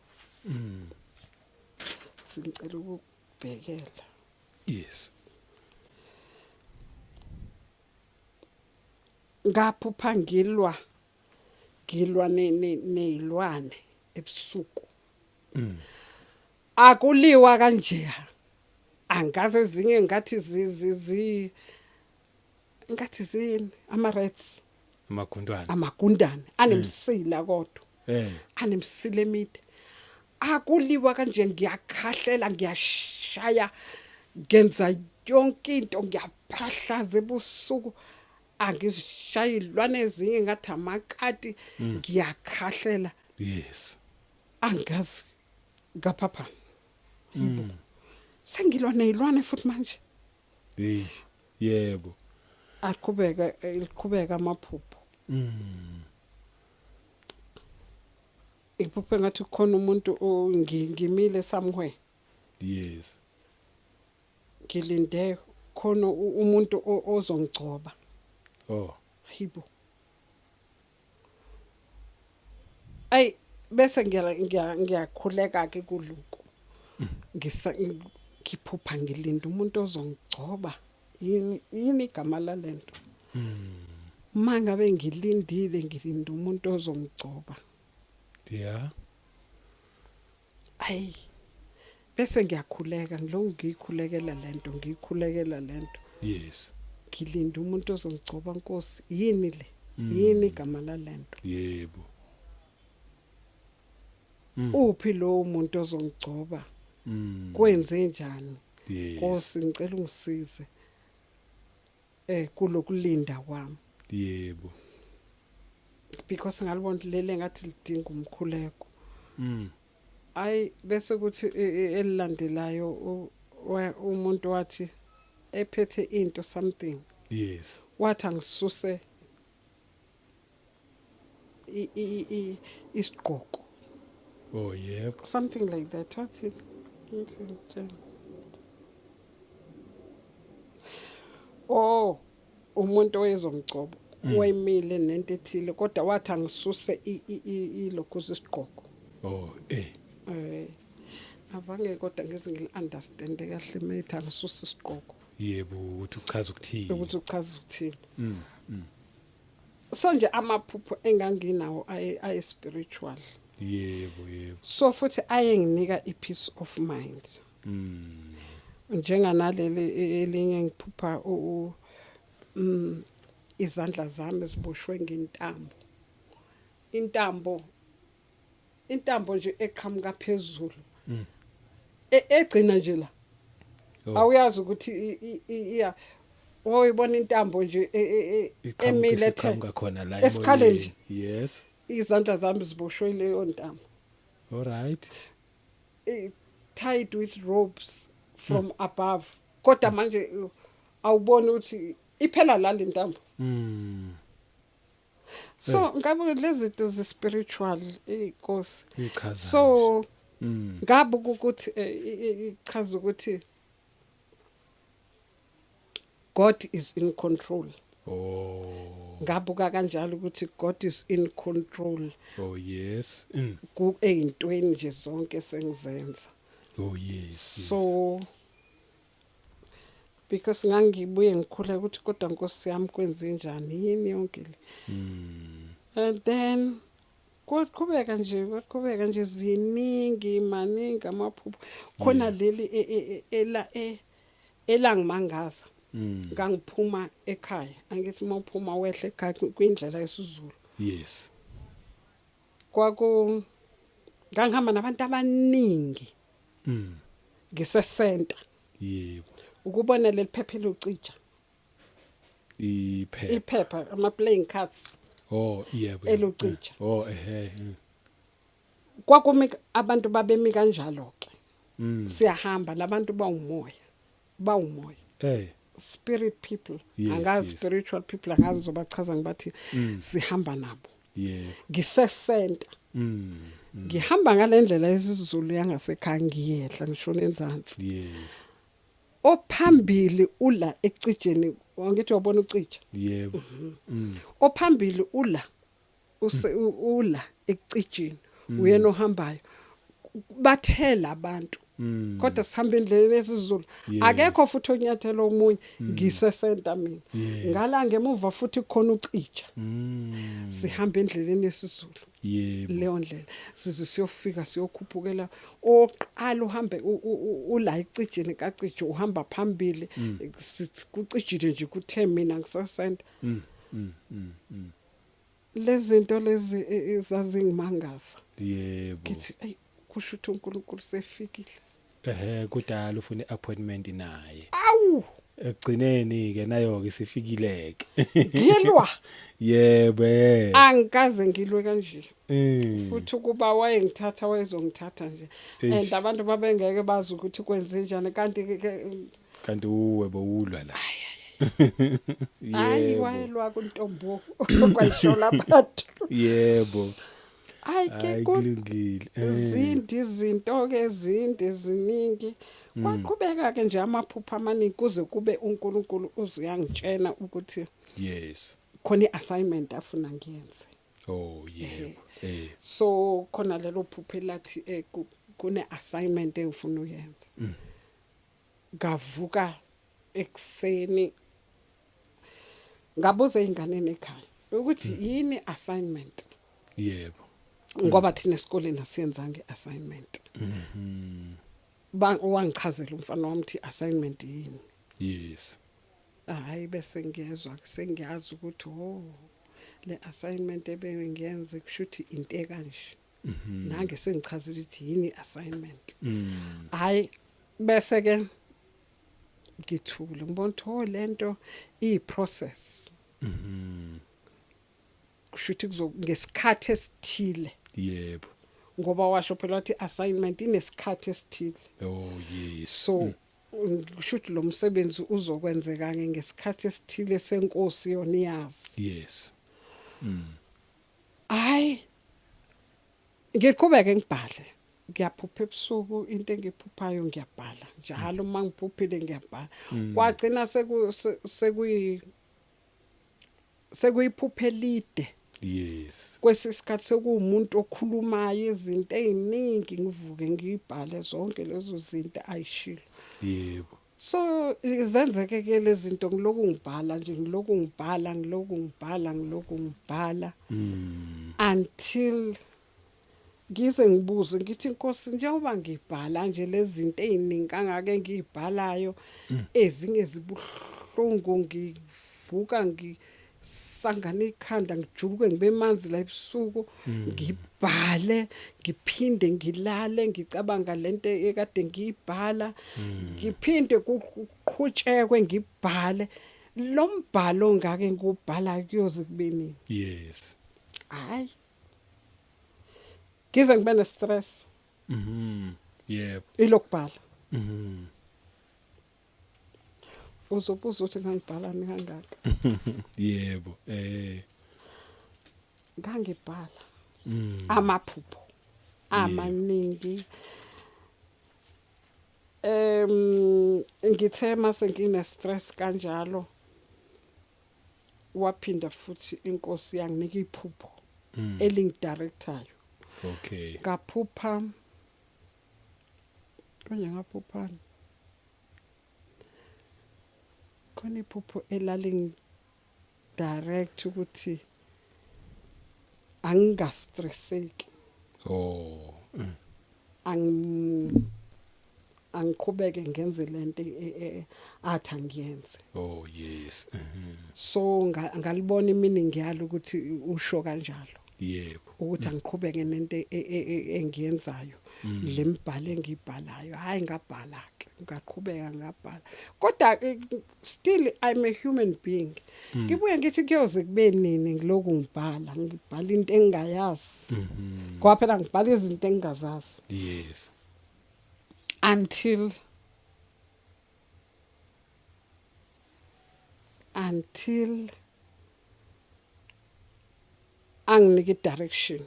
Speaker 1: Singicela ukubhekela. Ngaphupha ngilwa nezilwane ebusuku. Akuliwa kanje. Angaze ezinye ngathi zi ngathi zini ama rats.
Speaker 2: Amagundwane.
Speaker 1: Amagundane anemsila kodwa. Anemsila emide. Akuliwa kanje, ngiyakhahlela, ngiyashaya, ngenza yonke into, ngiyaphahlaza ebusuku. Angishaya ilwane ezinye ngathi amakati, ngiyakhahlela. Angazi, ngaphapha. Yibo. Sengilwa nezilwane futhi manje.
Speaker 2: Hey, yebo.
Speaker 1: Aqhubeka, liqhubeka amaphupho. Iphupho ngathi kukhona umuntu ngimile somewhere. Ngilinde khona umuntu ozongigcoba. Hayibo. Ay, bese ngiyakhuleka ke kuloko. Ngisa ngiphupha ngilinda umuntu ozongigcoba. Yini igama lalento? Mangabe ngilindile, ngilinda umuntu ozongigcoba. Ay. Bese ngiyakhuleka, ngilongu ngiyikhulekela lento, ngiyikhulekela lento. Ngilinda umuntu ozongigcoba, Nkosi. Yini le? Yini igama lalento?
Speaker 2: Yebo.
Speaker 1: Uphi lo muntu ozongigcoba? Kwenze njani? Nkosi, ngicela ungisize kulokulinda kwami. Because ngalibona lele ngathi lidinga umkhuleko. Ay, bese kuthi elilandelayo umuntu wathi ephethe into, something. Wathi angisuse isigqoko.
Speaker 2: Oh yebo.
Speaker 1: Something like that. Wathi ngithi ngitshela. Oh, umuntu oyezongigcoba wayimile nento ethile, kodwa wathi angisuse ilokhu isigqoko.
Speaker 2: Oh eh.
Speaker 1: Abange kodwa ngize ngili-understand kahle methi angisuse isigqoko.
Speaker 2: Yebo, ukuthi uchaza ukuthini.
Speaker 1: Ukuthi uchaza ukuthini. So nje amaphupho enganginawo aye spiritual.
Speaker 2: Yebo yebo.
Speaker 1: So futhi ayenginika i-peace of mind. Njenganaleli elinye ngiphupha izandla zami ziboshwe ngentambo. Intambo nje eqhamuka phezulu. Egcina nje la. Awuyazi ukuthi iya oyibona intambo nje emile ethe
Speaker 2: iqhamuka khona la
Speaker 1: esikhaleni
Speaker 2: emoyeni. Yes.
Speaker 1: Izandla zami ziboshwe leyo ntambo.
Speaker 2: All right.
Speaker 1: Tied with ropes from above, kodwa manje awuboni ukuthi iphela la lentambo. So ngabe lezi zinto zi spiritual, inkosi.
Speaker 2: Ichaza.
Speaker 1: So ngabe ukuthi ichaza ukuthi God is in control. Ngabuka kanjalo ukuthi God is in control
Speaker 2: Oh yes.
Speaker 1: Ku eyintweni nje zonke sengizenza.
Speaker 2: Oh yes.
Speaker 1: So because ngangibuye ngikhula ukuthi kodwa Nkosi yami, kwenze njani, yini yonke le? And then kwaqhubeka nje, kwaqhubeka nje, ziningi, maningi amaphupho khona. Leli ela elangimangaza, ngangiphuma ekhaya, angithi uma uphuma wehle ekhaya kwindlela yesiZulu. Kwaku ngangihamba nabantu abaningi ngisesenta. Ukubona leli phepha elucija.
Speaker 2: Iphepha.
Speaker 1: Iphepha, ama playing cards.
Speaker 2: Oh yebo.
Speaker 1: Elucija.
Speaker 2: Oh ehe.
Speaker 1: Kwakumi abantu babemi kanjalo ke. Siyahamba, labantu bawumoya, bawumoya. Spirit people. Angazi, spiritual people, angazi ngizobachaza ngibathi. Sihamba nabo. Ngisesenta. Ngihamba ngalendlela yesiZulu yangasekhaya, ngiyehla ngishona enzansi. Ophambili ula ecijeni, angithi wabona ucija?
Speaker 2: Yebo.
Speaker 1: Ophambili ula use ula ekucijeni, uyena ohambayo, bathela abantu. Kodwa sihamba endleleni yesiZulu. Akekho futhi onyathela omunye, ngisesenta mina. Ngala ngemuva futhi khona ucija. Sihamba endleleni yesiZulu. Leyo ndlela size siyofika, siyokhuphukela, oqala uhambe ula icijeni kacije, uhamba phambili. Sithi kucijile nje, kuthe mina ngisesenta. Lezi zinto lezi zazingimangaza. Ngithi ayi, kusho ukuthi uNkulunkulu sefikile.
Speaker 2: Ehe, kudala ufuna iappointment naye.
Speaker 1: Awu.
Speaker 2: Ekugcineni ke nayo ke sifikile ke.
Speaker 1: Ngilwa.
Speaker 2: Yebo.
Speaker 1: Angikaze ngilwe kanje. Futhi ukuba wayengithatha, wayezongithatha nje.
Speaker 2: Eish.
Speaker 1: And abantu babengeke bazi ukuthi kwenze njani, kanti ke
Speaker 2: Kanti uwe bowulwa la.
Speaker 1: Hayi, wayelwa kuntombo kwayishola abantu. Hayi ke.
Speaker 2: Hayi, kulungile.
Speaker 1: Zindi izinto ke, zinde, ziningi. Kwaqhubeka ke nje amaphupho amaningi kuze kube uNkulunkulu uzuyangitshena ukuthi khona iassignment afuna ngiyenze.
Speaker 2: Oh yebo.
Speaker 1: So khona lelo phupho elathi kune assignment engifuna uyenze. Ngavuka ekseni, ngabuza einganeni ekhaya ukuthi yini assignment, ngoba thina esikoleni asiyenzanga iassignment. Ba wangichazela umfana wami ukuthi assignment yini. Hayi, bese ngiyezwa, sengiyazi ukuthi oh, le assignment ebengiyenze kushuthi into ekanje. Nange sengichazile ukuthi yini assignment. Hayi, bese ke ngithule, ngibona ukuthi oh, lento iyi process. Kushuthi kuzo ngesikhathi esithile. Ngoba washo phela wathi assignment inesikhathi esithile.
Speaker 2: Oh yes.
Speaker 1: So kusho ukuthi lo msebenzi uzokwenzeka ke ngesikhathi esithile senkosi yona iyazi. Hayi, ngiqhubeke ngibhale, ngiyaphupha ebusuku, into engiphuphayo ngiyabhala njalo, uma ngiphuphile ngiyabhala. Kwagcina sekuyi sekuyiphupha elide. Kwesisikhathi sekuwumuntu okhulumayo izinto eziningi, ngivuke ngiyibhale zonke lezo zinto ayishilo. So zenzeke ke lezi zinto, ngiloku ngibhala nje, ngiloku ngibhala, ngiloku ngibhala, ngiloku ngibhala until ngize ngibuze ngithi, "Inkosi, njengoba ngibhala nje lezi zinto eziningi kangaka engiyibhalayo, ezinye zibuhlungu, ngivuka ngisangana ikhanda, ngijuluke ngibe manzi la ebusuku, ngibhale, ngiphinde ngilale ngicabanga lento ekade ngiyibhala, ngiphinde kuqhutshekwe ngibhale lo mbhalo ngake ngubhala, kuyoze kube nini?" Hayi, ngize ngibe ne stress.
Speaker 2: Yebo.
Speaker 1: Ilokubhala. Uzobuza ukuthi ngangibhalani kangaka.
Speaker 2: Yebo.
Speaker 1: Ngangibhala. Amaphupho amaningi. Ngithe mase ngine stress kanjalo, waphinda futhi inkosi yanginika iphupho elingidirectayo.
Speaker 2: Okay.
Speaker 1: Ngaphupha konje, ngaphuphani khona iphupho elaling direct ukuthi angingastresseki.
Speaker 2: Oh.
Speaker 1: Angiqhubeke ngenze lento athi angiyenze.
Speaker 2: Oh yes.
Speaker 1: So ngalibona imeaning yalo ukuthi usho kanjalo.
Speaker 2: Yebo.
Speaker 1: Ukuthi angiqhubeke nento engiyenzayo, lembhalo engibhalayo. Hayi, ngabhala ke, ngaqhubeka ngabhala, kodwa still I'm a human being. Ngibuye ngithi kuyoze kube nini ngiloku ngibhala, ngibhala into engingayazi? Ngoba phela ngibhala izinto engingazazi. Until anginike direction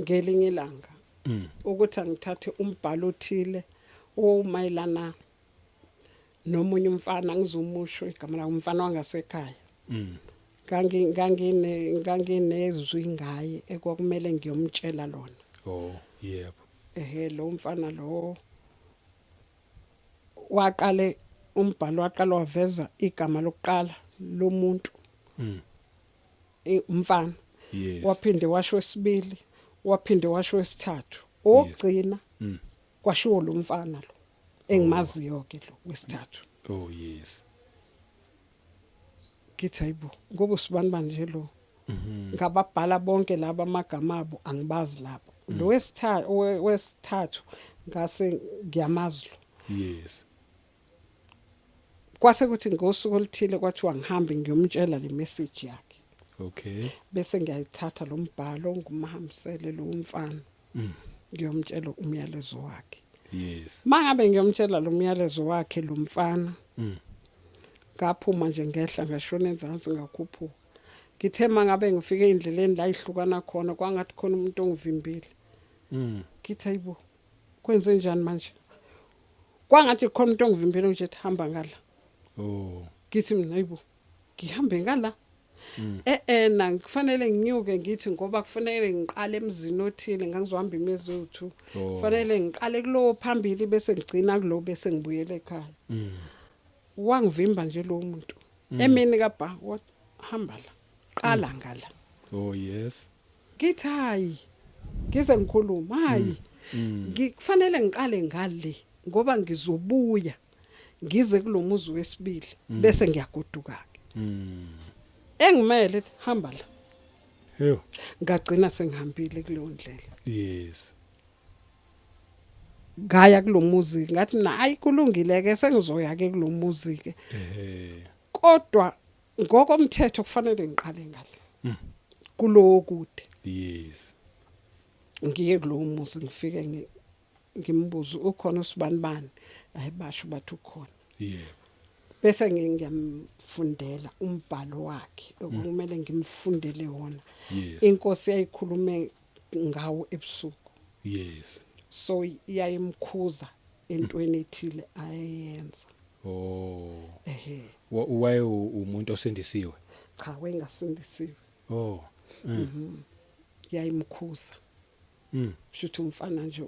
Speaker 1: ngelinye ilanga ukuthi angithathe umbhalo othile omayelana nomunye umfana, ngizomusho igama la umfana wangasekhaya. Nganginezwi ngaye ekwakumele ngiyomtshela lona.
Speaker 2: Oh yebo.
Speaker 1: Ehe, lo mfana lo waqale umbhalo, waqala waveza igama lokuqala lomuntu, umfana. Waphinde washo esibili, waphinde washo esithathu, okugcina kwashiwo lo mfana lo engimaziyo ke, lo wesithathu.
Speaker 2: Oh yes.
Speaker 1: Ngithi hayibo, ngoba usibani manje lo? Ngababhala bonke laba amagama abo, angibazi labo. Lo wesithathu, wesithathu ngase ngiyamazi lo. Kwase kuthi ngosuku oluthile kwathiwa ngihambe ngiyomtshela le message yakhe. Bese ngiyayithatha lo mbhalo, ngumhambisele lo mfana, ngiyomtshela umyalezo wakhe. Mangabe ngiyomtshela lo myalezo wakhe lo mfana, ngaphuma nje, ngehla, ngashona enzansi, ngakhuphuka. Ngithe mangabe ngifike endleleni la ihlukana khona, kwangathi khona umuntu ongivimbile. Ngithi hayibo, kwenze njani manje? Kwangathi khona umuntu ongivimbile nje, ethi hamba ngala. Ngithi mina hayibo, ngihambe ngala? Na kufanele nginyuke, ngithi ngoba kufanele ngiqale emzini othile, ngangizohamba imizi ewu2. Kufanele ngiqale kulowo phambili, bese ngigcina kulo, bese ngibuyele ekhaya. Wangivimba nje lo muntu emini kabha, hamba la, qala ngala.
Speaker 2: Oh yes.
Speaker 1: Ngithi hayi, ngize ngikhuluma, hayi, ngikufanele ngiqale ngale ngoba ngizobuya ngize kulomuzi wesibili, bese ngiyagoduka ke. Engimele ethi hamba la.
Speaker 2: Heyo.
Speaker 1: Ngagcina sengihambile kuleyo ndlela. Ngaya kulomuzi, ngathi mina ayi, kulungile ke, sengizoya ke kulomuzi ke. Kodwa ngokomthetho kufanele ngiqale ngale kulowo kude. Ngiye kulowo muzi, ngifike ngimbuze ukhona usibani bani, hayi, basho bathi ukhona. Bese ngiyamfundela umbhalo wakhe okumele ngimfundele wona. Inkosi yayikhulume ngawo ebusuku. So iyayimkhuza entweni ethile ayeyenza. Ehe.
Speaker 2: Waye umuntu osindisiwe?
Speaker 1: Cha, wayengasindisiwe.
Speaker 2: Oh.
Speaker 1: Yayimkhuza. Shuthi umfana nje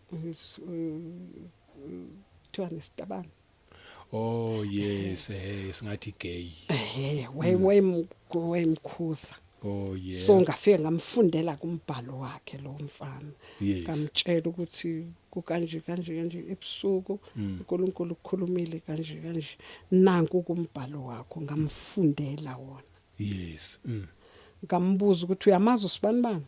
Speaker 1: kuthiwa nesitabane.
Speaker 2: Oh yes, singathi gay.
Speaker 1: Ehe, wayemkhuza.
Speaker 2: Oh yeah.
Speaker 1: So ngafika ngamfundela kumbhalo wakhe lo mfana. Ngamtshela ukuthi kukanje kanje kanje ebusuku, uNkulunkulu ukukhulumile kanje kanje, nanku kumbhalo wakho, ngamfundela wona. Ngambuza ukuthi uyamazi usibani bani?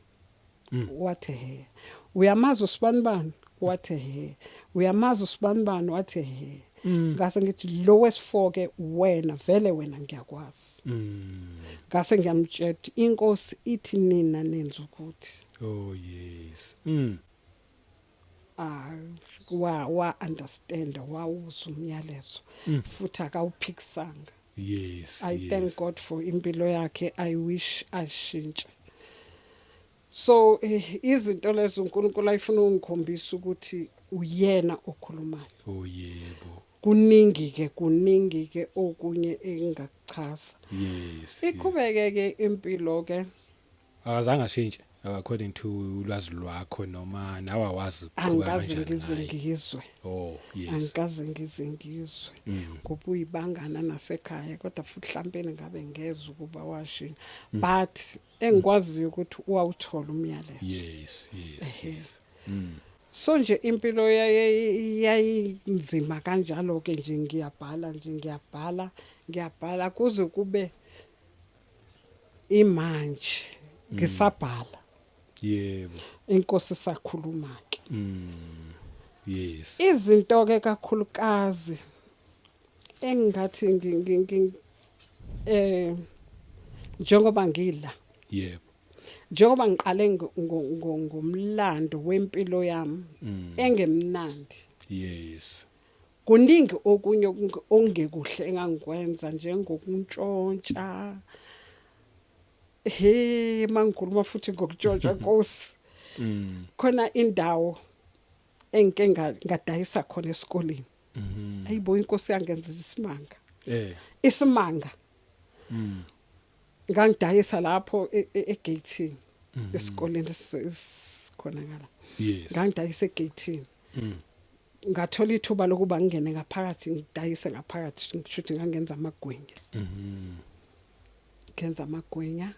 Speaker 1: Wathi he. Uyamazi usibani bani? Wathi he. Uyamazi usibani bani? Wathi he. Ngase ngithi lo wesi4 ke, wena vele wena ngiyakwazi. Ngase ngiyamtshela ukuthi inkosi ithi nina nenza ukuthi.
Speaker 2: Oh yes.
Speaker 1: Ah, wa understand, wawuzwa umyalezo futhi akawuphikisanga. I thank God for impilo yakhe. I wish ashintshe. So izinto lezo uNkulunkulu ayifuna ungikhombisa ukuthi uyena okhulumayo.
Speaker 2: Oh yebo.
Speaker 1: Kuningi ke okunye engingakuchaza. Iqhubeke ke impilo ke.
Speaker 2: Akazange ashintshe according to ulwazi lwakho, noma nawe awazi ukuqhubeka
Speaker 1: Angikaze
Speaker 2: kanjani
Speaker 1: ngize
Speaker 2: ngaye?
Speaker 1: ngizwe.
Speaker 2: Oh yes.
Speaker 1: Angikaze ngize ngizwe ngoba uyibangana nasekhaya, kodwa futhi mhlawumbe ngabe ngezwe ukuba washintsha, but engikwaziyo ukuthi uwawuthola umyalezo. So nje impilo yayinzima kanjalo ke nje. Ngiyabhala nje, ngiyabhala, ngiyabhala kuze kube imanje ngisabhala. Inkosi sakhuluma ke. Izinto ke kakhulukazi engingathi njengoba ngila, njengoba ngiqale ngomlando wempilo yami engemnandi, kuningi okunye okungekuhle engangikwenza, njengokuntshontsha. He, mangikhuluma futhi ngokutshontsha, Nkosi, khona indawo engike ngadayisa khona esikoleni. Ayibo, inkosi yangenzela isimanga. Isimanga. Ngangidayisa lapho egate esikoleni esikhona ngala. Ngangidayisa egate. Ngathola ithuba lokuba ngingene ngaphakathi, ngidayise ngaphakathi. Ngisho ngangenza amagwinya. Ngenza amagwinya,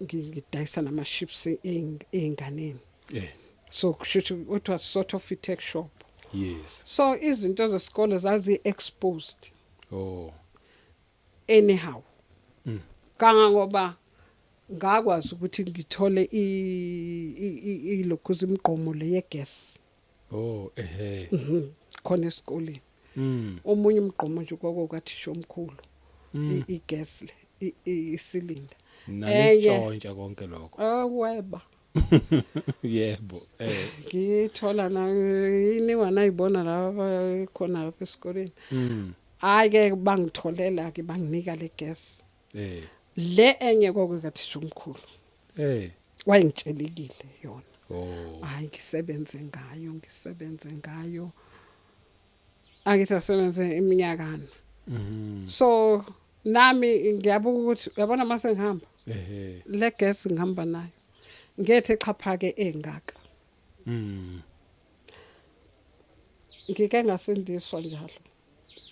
Speaker 1: ngidayisa nama chips einganeni. So kusho it was sort of a tuck shop. So izinto zesikole zazi exposed anyhow. Kangangoba ngakwazi ukuthi ngithole ilokhu imigqomo le yegas.
Speaker 2: Oh ehe.
Speaker 1: Khona esikoleni. Omunye umgqomo nje kwakokathisha omkhulu. Igas le, isilinda.
Speaker 2: Nanitshontsha konke lokho.
Speaker 1: Aweba.
Speaker 2: Yebo. Eh.
Speaker 1: Ngithola na yini wanayibona laba khona lapha esikoleni. Hayi ke, bangitholela ke, banginika le gas. Le enye kokathisha omkhulu. Wayengitshelekile yona. Hayi, ngisebenze ngayo, ngisebenze ngayo. Angithi asebenze iminyakana. So nami ngiyabuka ukuthi uyabona mase ngihamba, le gas ngihamba nayo. Ngethe xhaphake engaka. Ngike ngasindiswa njalo.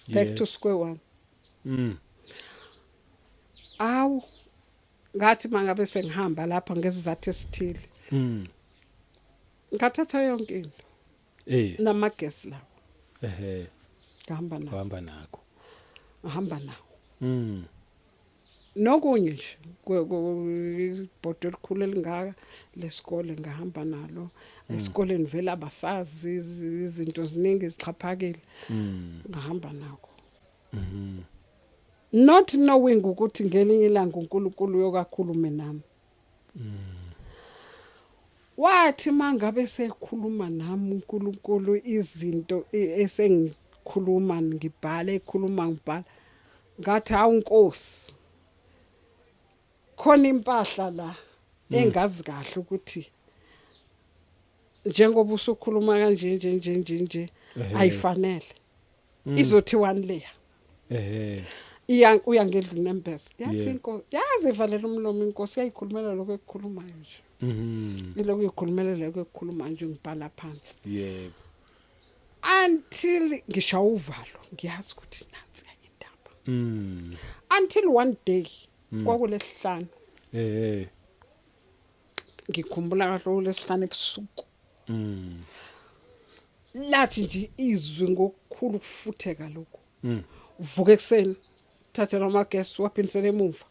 Speaker 1: Back to square one. Awu, ngathi mangabe sengihamba lapha ngesizathu esithile, ngathatha yonke into namagesi lawo. Ngihamba nawo.
Speaker 2: Uhamba nakho.
Speaker 1: Ngihamba nawo. Nokunye nje ibhodo elikhulu elingaka lesikole ngahamba nalo esikoleni. Vele abasazi, izinto ziningi zixhaphakile. Ngahamba nako, not knowing ukuthi ngelinye ilanga uNkulunkulu uyokakhulume nami. Wathi mangabe sekhuluma nami uNkulunkulu, izinto esengikhuluma ngibhala, ekhuluma ngibhala, ngathi, "Hawu Nkosi, khona impahla la engazi kahle ukuthi njengoba usukhuluma kanje nje nje nje nje, ayifanele izothi one layer." Iya, uyangedla unembeza. Yathi inkosi yazi ivalela umlomo, inkosi yayikhulumela lokho ekukhulumayo nje. Ilokhu ikhulumela lokho ekukhulumayo nje, ngibhala phansi until ngishaya uvalo, ngiyazi ukuthi nansi enye indaba. Until one day, kwakulesihlanu, ngikhumbula kahle, kulesihlanu ebusuku, lathi nje izwi ngokukhulu ukufutheka lokhu, "Vuka ekuseni, thatha lamagesi, waphindisela emuva."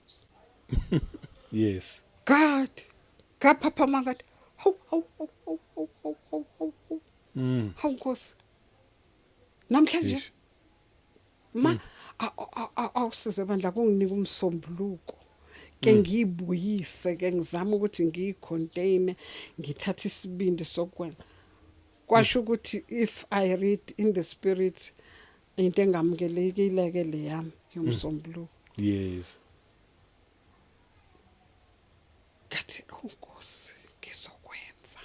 Speaker 1: God, ngaphaphama, ngathi, "Hawu, hawu, hawu, hawu, hawu, hawu, hawu, hawu, hawu. Hawu Nkosi, namhlanje."
Speaker 2: Eish.
Speaker 1: Ma, awusize bandla, kunginika umsombuluko. Ke ngiyibuyise ke, ngizama ukuthi ngiyicontain, ngithathe isibindi sokwenza. Kwasho ukuthi if I read in the spirit, into engamukelekile ke leyami yomsombuluko. Ngathi, "Oh Nkosi, ngizokwenza."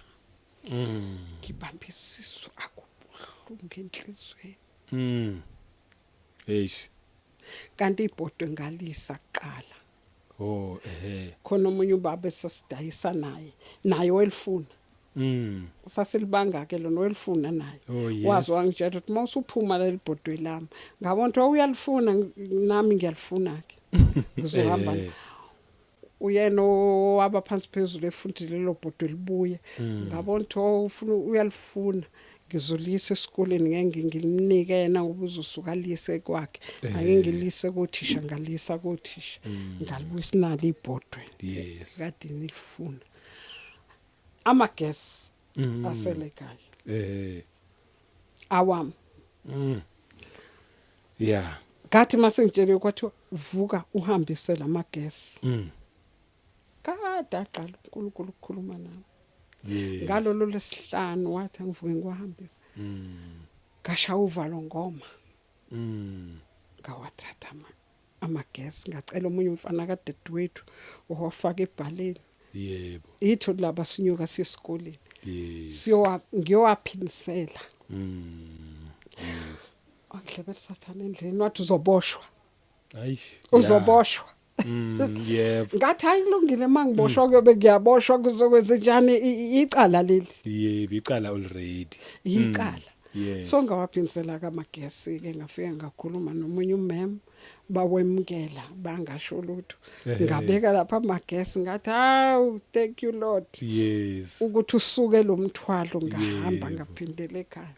Speaker 1: Ngibamba isisu, akubuhlungu enhlizweni.
Speaker 2: Eish.
Speaker 1: Kanti ibhodwe ngalisa kuqala.
Speaker 2: Oh ehe.
Speaker 1: Khona omunye ubaba esasidayisa naye welifuna. Sasilibanga ke lona, welifuna naye.
Speaker 2: Oh yes.
Speaker 1: Wazi wangitshela ukuthi mawusuphuma leli bhodwe lami, ngabona ukuthi uyalifuna, nami ngiyalifuna ke, ngizohamba. Uyena owaba phansi phezulu efundile lelo bhodwe libuye. Ngabona ukuthi, oh, ufuna, uyalifuna, ngizolisa esikoleni, ngeke ngimnike yena ngoba uzosuka alise kwakhe. Ake ngilise kothisha, ngalisa kothisha, ngalibuyisa nalo ibhodwe. Kade nilifuna amagesi asele ekhaya awami. Ngathi mase ngitshele, kwathiwa vuka uhambise lamagesi. Kade aqala uNkulunkulu ukukhuluma nami ngalolo lesihlanu, wathi angivuke ngiwahambise. Ngashaya uvalo ngoma. Ngawathatha amagesi, ngacela omunye umfana kadadewethu, owafaka ebhaleni. Itho laba sinyuka sesikoleni. Siyowa ngiyowaphinisela. Wangihlebela sathana endleleni, wathi uzoboshwa.
Speaker 2: Ayish.
Speaker 1: Uzoboshwa.
Speaker 2: Yebo.
Speaker 1: Ngathi hayi, kulungile, mangiboshwa kuyobe ngiyaboshwa, kuzokwenza njani? Icala leli.
Speaker 2: Yebo, icala already.
Speaker 1: Icala. So ngawaphinisela kamagesi ke, ngafika ngakhuluma nomunye umem, bawemukela, bangasho lutho. Ngabeka lapha amagesi, ngathi, "Hawu, thank you Lord ukuthi usuke lo mthwalo." Ngahamba, ngaphindela ekhaya.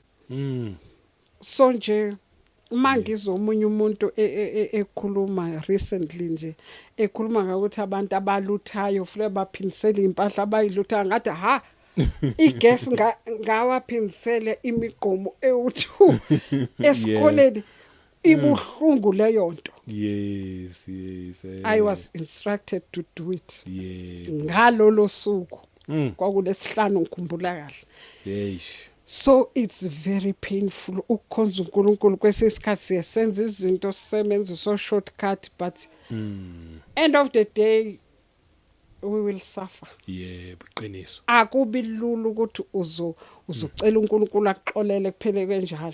Speaker 1: So nje uma ngizwa omunye umuntu ekhuluma recently nje, ekhuluma ngokuthi abantu abaluthayo futhi baphinisele impahla abayiluthayo, ngathi, ha, igesi ngawaphinisele imigqomo ewu2 esikoleni, ibuhlungu leyo nto. I was instructed to do it ngalolo suku. Kwakulesihlanu, ngikhumbula kahle. So it's very painful ukukhonza uNkulunkulu. Kwesinye isikhathi siyesenza izinto, sisebenza so shortcut, but end of the day we will suffer.
Speaker 2: Yebo, iqiniso.
Speaker 1: Akubi lula ukuthi uzocela uNkulunkulu akuxolele, kuphele kanjalo.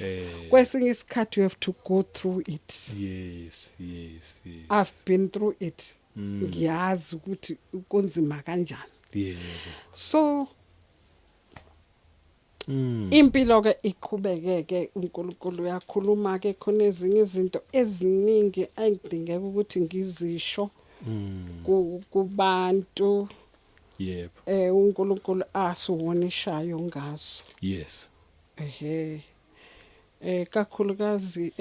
Speaker 1: Kwesinye isikhathi you have to go through it. I've been through it. Ngiyazi ukuthi kunzima kanjani. So impilo ke iqhubeke ke, uNkulunkulu uyakhuluma ke, khona ezinye izinto eziningi engidingeka ukuthi ngizisho kubantu uNkulunkulu asuwonishayo ngazo. Ehe, kakhulukazi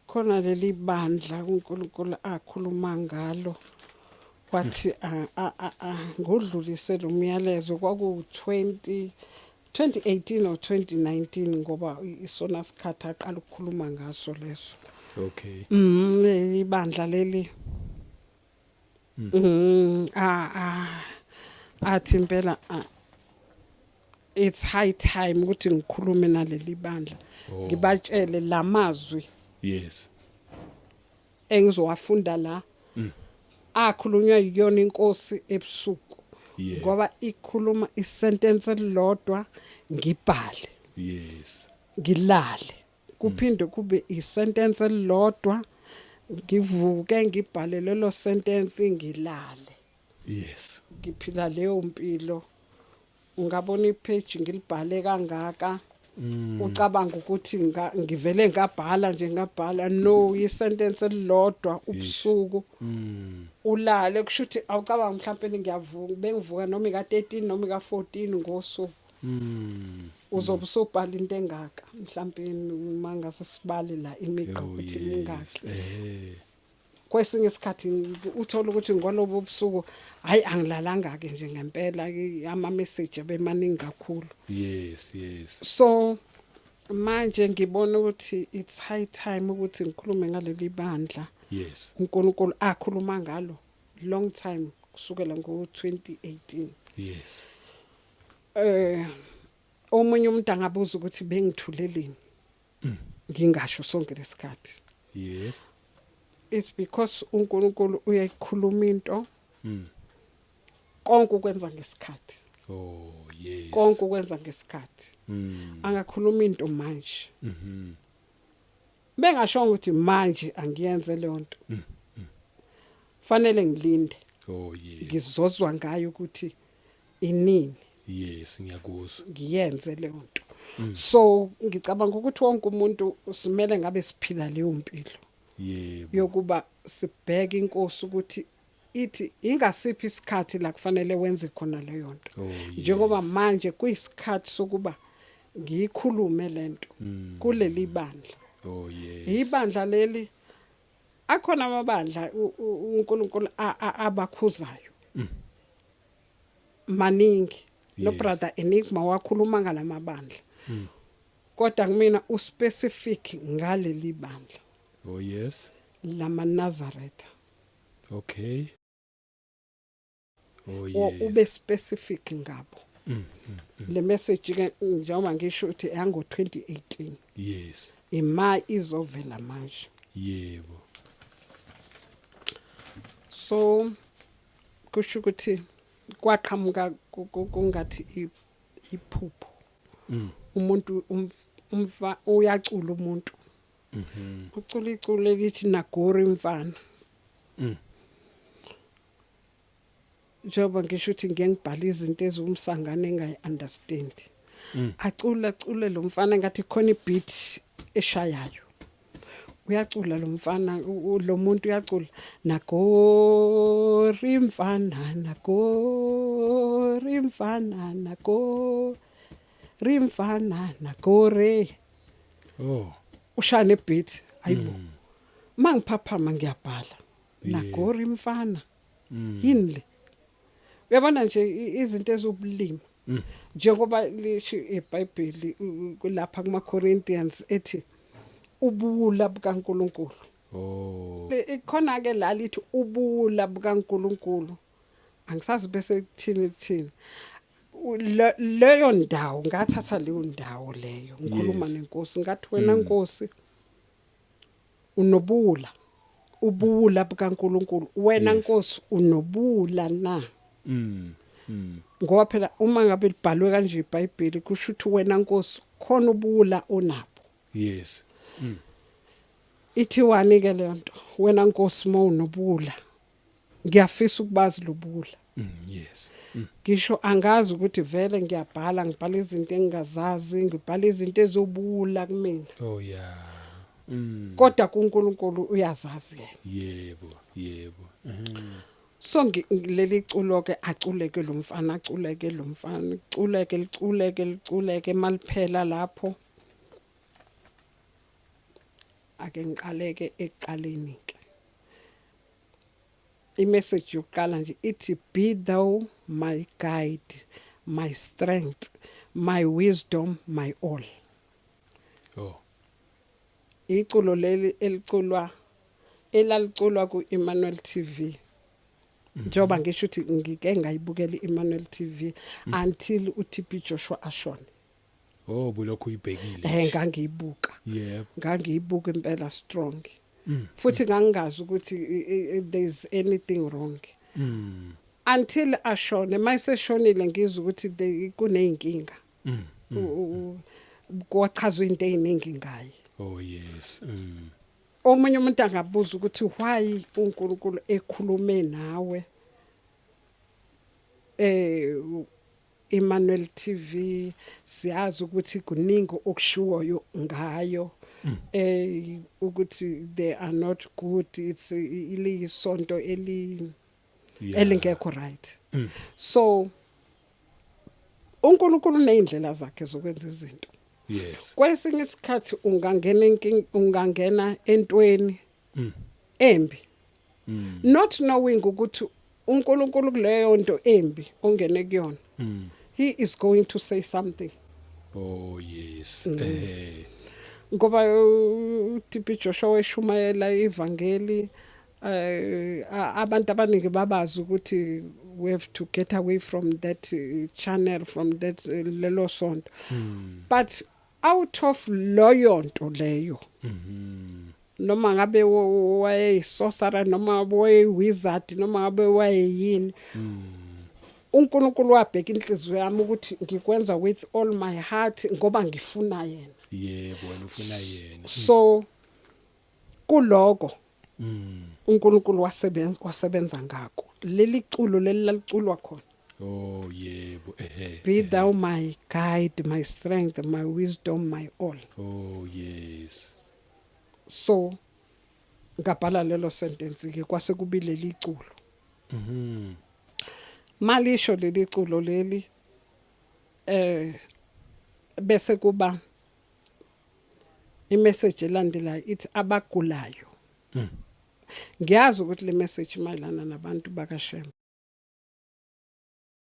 Speaker 1: khona leli bandla uNkulunkulu akhuluma ngalo, wathi ngudlulise lo myalezo, kwaku 20 2018 or 2019, ngoba isona sikhathi aqala ukukhuluma ngaso leso. Ibandla leli ah ah athi impela, it's high time ukuthi ngikhulume naleli bandla, ngibatshele lamazwi engizowafunda la, akhulunywa yiyona inkosi ebusuku, ngoba ikhuluma isentence elilodwa, ngibhale, ngilale, kuphinde kube isentence elilodwa, ngivuke ngibhale lelo sentence, ngilale. Ngiphila leyo mpilo. Ungabona ipage ngilibhale kangaka, ucabanga ukuthi ngivele ngabhala nje, ngabhala. No, isentence elilodwa ubusuku, ulale. Kusho ukuthi awucabanga mhlawumbe ngiyavuka, bengivuka noma ika-13 noma ika-14 ngosuku, uzobe usubhala into engaka mhlawumbe, uma ngase sibale la imigqa ukuthi mingaki. Kwesinye isikhathi uthola ukuthi ngolobo busuku, hayi, angilalanga ke nje ngempela, ama message abemaningi kakhulu. So manje ngibona ukuthi it's high time ukuthi ngikhulume ngaleli bandla. uNkulunkulu akhuluma ngalo long time kusukela ngo2018. Omunye umuntu angabuza ukuthi bengithuleleni ngingasho sonke lesikhathi. It's because uNkulunkulu uyayikhuluma into, konke ukwenza ngesikhathi.
Speaker 2: Oh yes.
Speaker 1: Konke ukwenza ngesikhathi. Angakhuluma into manje, bengashongo ukuthi manje angiyenze leyo nto, fanele ngilinde,
Speaker 2: Oh yes.
Speaker 1: ngizozwa ngayo ukuthi inini.
Speaker 2: Yes, ngiyakuzwa.
Speaker 1: Ngiyenze leyo nto. So ngicabanga ukuthi wonke umuntu simele ngabe siphila leyo mpilo yokuba sibheke inkosi ukuthi ithi ingasiphi isikhathi la kufanele wenze khona leyo nto. Njengoba manje kuyisikhathi sokuba ngiyikhulume lento kuleli bandla.
Speaker 2: Oh yes.
Speaker 1: Ibandla leli, akhona amabandla uNkulunkulu abakhuzayo maningi no brother Enigma wakhuluma ngalamabandla, kodwa kumina uspecific ngaleli bandla
Speaker 2: Oh yes.
Speaker 1: lama Nazareth.
Speaker 2: Okay. Oh yes.
Speaker 1: Ube specific ngabo. Le message ke, njengoba ngisho ukuthi yango 2018, ima izovela manje. So kusho ukuthi kwaqhamuka kungathi iphupho. Umuntu umfa uyacula, umuntu ucula iculo elithi "Nagori mfana". Njengoba ngisho ukuthi ngeke ngibhale izinto eziwumsangano engayi understand. Acula, acule lo mfana ngathi khona ibeat eshayayo. Uyacula lo mfana, lo muntu uyacula, "Nagori mfana, nagori mfana, nagori mfana, nagore." Ushaya nebeat. Ayibo, mangiphaphama ngiyabhala, "Nagori mfana." Yini le? Uyabona nje, izinto ezobulima, njengoba lisho iBhayibheli kulapha kuma Corinthians ethi ubuwula bukaNkuluNkulu. Ikhona ke la lithi ubuwula bukaNkuluNkulu, angisazi bese kuthini kuthini. Leyo ndawo ngathatha leyo ndawo leyo, ngikhuluma nenkosi, ngathi, "Wena Nkosi unobuwula, ubuwula bukaNkuluNkulu, wena Nkosi unobuwula na?" Ngoba phela uma ngabe libhalwe kanje iBhayibheli, kusho ukuthi wena Nkosi khona ubuwula onabo. Ithiwani ke leyo nto? Wena Nkosi mawunobuwula, ngiyafisa ukubazi lobuwula. Ngisho angazi ukuthi vele ngiyabhala, ngibhala izinto engingazazi, ngibhala izinto ezobuwula kumina.
Speaker 2: Oh yeah.
Speaker 1: Kodwa kuNkulunkulu uyazazi yena.
Speaker 2: Yebo, yebo.
Speaker 1: So leli culo ke, aculeke lo mfana, aculeke lo mfana, culeke, liculeke, liculeke, maliphela lapho ake ngiqaleke ekuqaleni ke. Imessage yokuqala nje ithi, "Be thou my guide, my strength, my wisdom, my all." Iculo leli eliculwa, elaliculwa ku Emmanuel TV, njengoba ngisho ukuthi ngike ngayibukela iEmmanuel TV until uTB Joshua ashone.
Speaker 2: Oh, bulokhu uyibhekile.
Speaker 1: Ngangiyibuka. Ngangiyibuka impela strong. Futhi ngangingazi ukuthi there's anything wrong until ashone. Mayiseshonile ngizwe ukuthi kuneyinkinga. Kwachazwa into eziningi ngaye.
Speaker 2: Oh yes.
Speaker 1: Omunye umuntu angabuza ukuthi why uNkulunkulu ekhulume nawe Emmanuel TV, siyazi ukuthi kuningi okushiwoyo ngayo, ukuthi they are not good, it's iliyisonto eli elingekho right. So uNkulunkulu unezindlela zakhe zokwenza izinto. Kwesinye isikhathi ungangena inkinga, ungangena entweni embi, not knowing ukuthi uNkulunkulu kuleyo nto embi ongene kuyona, he is going to say something.
Speaker 2: Oh yes.
Speaker 1: Ngoba uTB Joshua weshumayela ivangeli, abantu abaningi babazi ukuthi we have to get away from that channel, from that lelo sonto. But out of loyo nto leyo, noma ngabe wayeyisorcerer, noma wayeyi-wizard, noma ngabe wayeyini, uNkulunkulu wabheka inhliziyo yami ukuthi ngikwenza with all my heart ngoba ngifuna yena.
Speaker 2: Yebo, wena ufuna yena.
Speaker 1: So kuloko uNkulunkulu wasebenza ngako leli culo leli laliculwa khona.
Speaker 2: Oh yebo, ehe.
Speaker 1: Be thou my guide, my strength, my wisdom, my all.
Speaker 2: Oh yes.
Speaker 1: So ngabhala lelo sentence ke, kwase kubile liculo. Malisho leli culo leli, bese kuba imessage elandelayo ithi abagulayo. Ngiyazi ukuthi le message mayelana nabantu bakaShembe.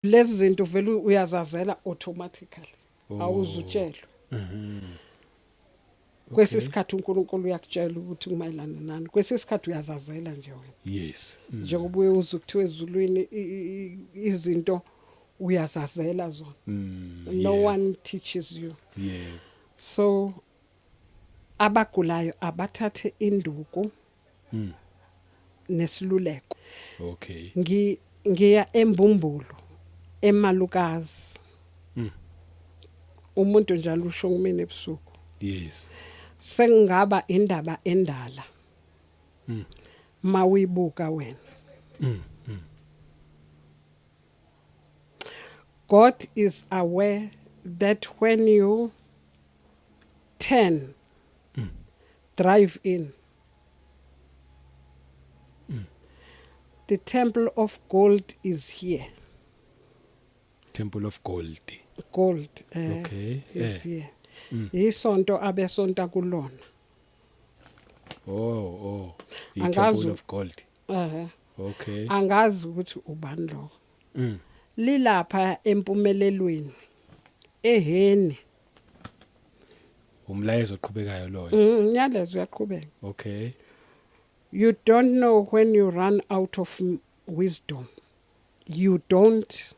Speaker 1: Lezi zinto vele uyazazela automatically, awuzutshelwa. Kwesisikhathi uNkulunkulu uyakutshela ukuthi kumayelana nani, kwesisikhathi uyazazela nje wena. Njengoba uye uzwe kuthiwa ezulwini izinto uyazazela zona. No one teaches you. So abagulayo abathathe induku nesiluleko. Ngiya embumbulu emalukazi. Umuntu njalo usho kumina ebusuku. Sengingaba indaba endala. Mawuyibuka wena. God is aware that when you turn, drive in, the temple of gold is here.
Speaker 2: Temple of gold.
Speaker 1: Gold is here. Isonto abesonta kulona.
Speaker 2: Oh. I
Speaker 1: Angazi.
Speaker 2: Temple of gold.
Speaker 1: Angazi ukuthi ubani lo. Lilapha empumelelweni. Eheni.
Speaker 2: Umlayezo oqhubekayo loyo.
Speaker 1: Umyalezo uyaqhubeka. You don't know when you run out of wisdom. You don't.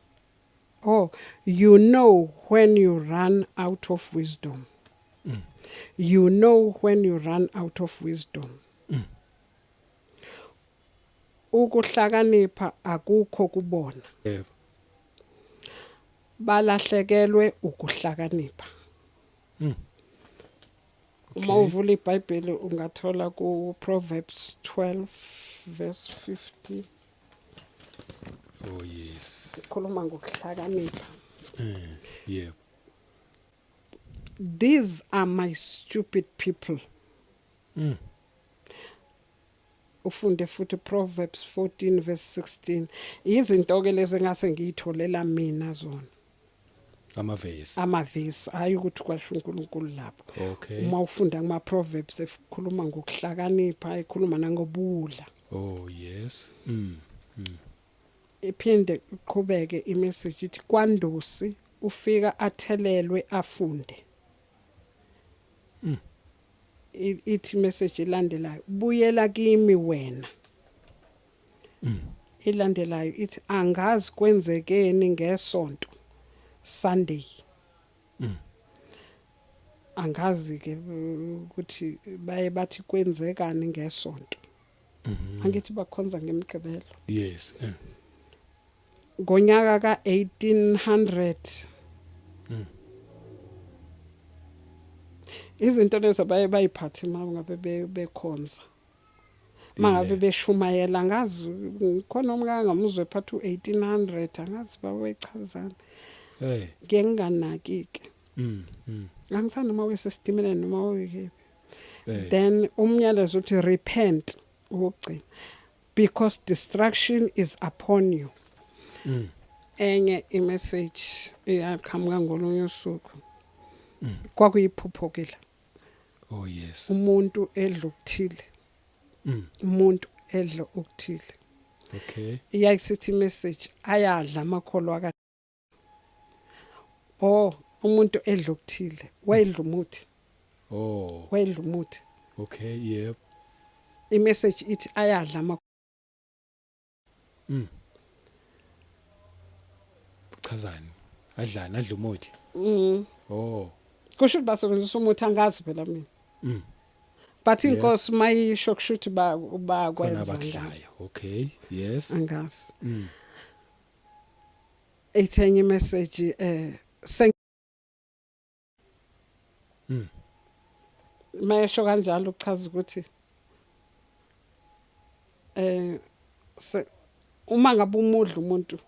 Speaker 1: Oh, you know when you run out of wisdom. You know when you run out of wisdom. Ukuhlakanipha akukho kubona. Balahlekelwe ukuhlakanipha. Uma uvula iBhayibheli ungathola ku Proverbs 12 verse 50.
Speaker 2: Oh yes.
Speaker 1: Ikhuluma ngokuhlakanipha.
Speaker 2: Yebo.
Speaker 1: These are my stupid people. Ufunde futhi Proverbs 14 verse 16. Izinto ke lezi engase ngiyitholela mina zona.
Speaker 2: Amavesi.
Speaker 1: Amavesi, hayi ukuthi kwasho uNkulunkulu lapho. Uma ufunda kuma Proverbs ekhuluma ngokuhlakanipha, ekhuluma nangobuwula.
Speaker 2: Oh yes.
Speaker 1: Iphinde iqhubeke imessage ithi kwandusi ufika athelelwe afunde. Ithi message elandelayo, buyela kimi wena. Ilandelayo ithi angazi kwenzekeni ngesonto, Sunday. Angazi ke ukuthi baye bathi kwenzekani ngesonto. Angithi bakhonza ngemigqibelo?
Speaker 2: Yes.
Speaker 1: Ngonyaka ka1800. Izinto lezo baye bayiphathe uma ngabe bekhonza. Mangabe beshumayela, ngazi khona umka ngamuzwe ephatha u1800, angazi bawechazana.
Speaker 2: Hey.
Speaker 1: Ngeke nginganaki ke. Angisana noma wesesitimeleni noma uyikephi. Then umnyalezo uthi repent ukugcina because destruction is upon you. Enye imessage iyaqhamuka ngolunye usuku. Kwakuyiphupho ke la.
Speaker 2: Oh yes.
Speaker 1: Umuntu edla okuthile. Umuntu edla okuthile. Iyayisithi message ayadla amakholwa ka. Oh, umuntu edla okuthile, wayedla umuthi. Wayedla umuthi.
Speaker 2: Okay, yebo.
Speaker 1: Imessage ithi ayadla ama
Speaker 2: Chazani? Adlani, adla umuthi. Oh.
Speaker 1: Kusho ukuthi basebenzisa umuthi, angazi phela mina. But inkosi mayisho, kusho ukuthi
Speaker 2: Khona
Speaker 1: bakwenza, ngazi.
Speaker 2: Abakudlayo. Okay, yes.
Speaker 1: Angazi. Ithenye imessage mayesho kanjalo uchaza ukuthi uma ngabe umudla umuntu,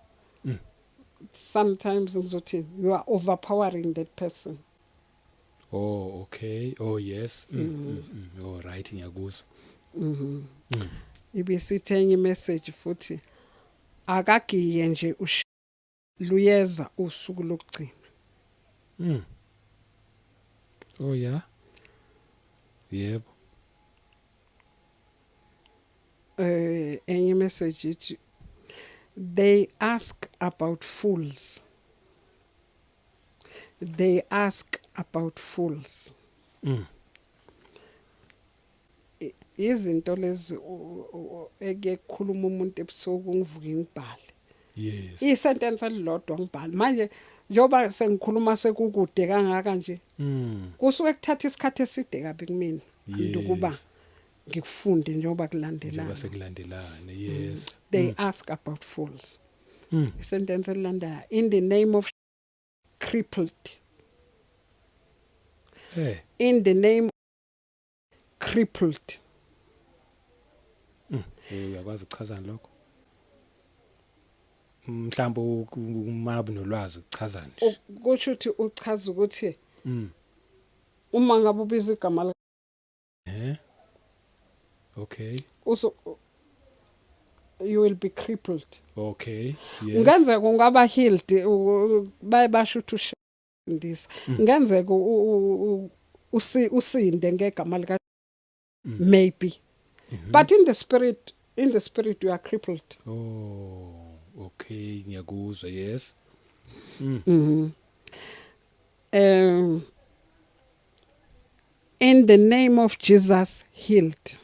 Speaker 1: sometimes ngizothi you are overpowering that person.
Speaker 2: Oh, okay. Oh, yes. Oh, right, ngiyakuzwa.
Speaker 1: Ibisithenye imessage futhi akagiye nje luyeza usuku lokugcina.
Speaker 2: Oh yeah. Yebo.
Speaker 1: Enye message ithi they ask about fools, they ask about fools. Izinto lezi eke kukhuluma umuntu ebusuku, ngivuke ngibhale isentence elilodwa, ngibhale manje njengoba sengikhuluma sekukude kangaka nje. Kusuke kuthatha isikhathi eside kabi kumina ukuba ngikufunde njengoba kulandelana.
Speaker 2: Njengoba sekulandelana, yes.
Speaker 1: They ask about fools. Isentence elilandelayo, in the name of crippled. In the name crippled.
Speaker 2: Uyakwazi ukuchazana lokho? Mhlawumbe uma nolwazi, ukuchazana nje.
Speaker 1: Kusho ukuthi uchaza ukuthi uma ngabe ubiza igama
Speaker 2: Okay.
Speaker 1: uso you will be crippled.
Speaker 2: Okay. Yes.
Speaker 1: Kungenzeka ungaba healed, baye basho ukuthi ushindisa, kungenzeka usinde ngegama lika maybe, but in the spirit you are crippled.
Speaker 2: Oh, okay, ngiyakuzwa, yes.
Speaker 1: In the name of Jesus healed.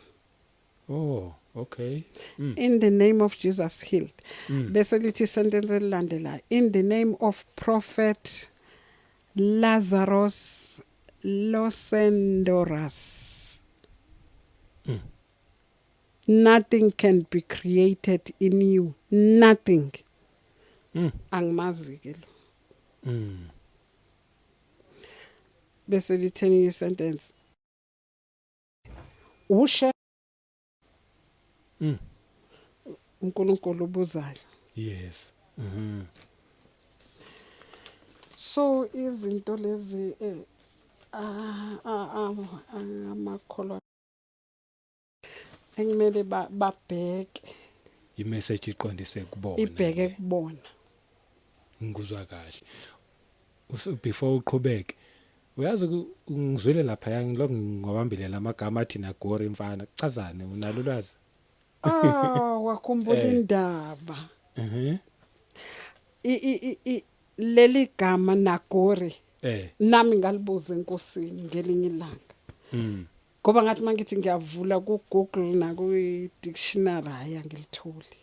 Speaker 2: Oh, okay.
Speaker 1: In the name of Jesus healed. Bese lithi sentence elilandelayo, in the name of Prophet Lazarus Losendoras, nothing can be created in you, nothing. Angimazi ke lo. Bese litheni sentence ushe uNkulunkulu ubuzayo.
Speaker 2: Yes.
Speaker 1: So izinto lezi amakholwa ekumele babheke.
Speaker 2: Imessage iqondise kubona.
Speaker 1: Ibheke
Speaker 2: Ke.
Speaker 1: Kubona.
Speaker 2: Ngikuzwa kahle. Before uqhubeke, uyazi ngizwile lapha ngilokhu ngwabambile lamagama athi Nagori mfana. Chazane, unalo ulwazi?
Speaker 1: Ah, wakhumbula indaba. I i i leli gama Nagori, nami ngalibuza enkosini ngelinye ilanga. Ngoba ngathi mangithi ngiyavula ku Google na ku dictionary, hayi, angilitholi.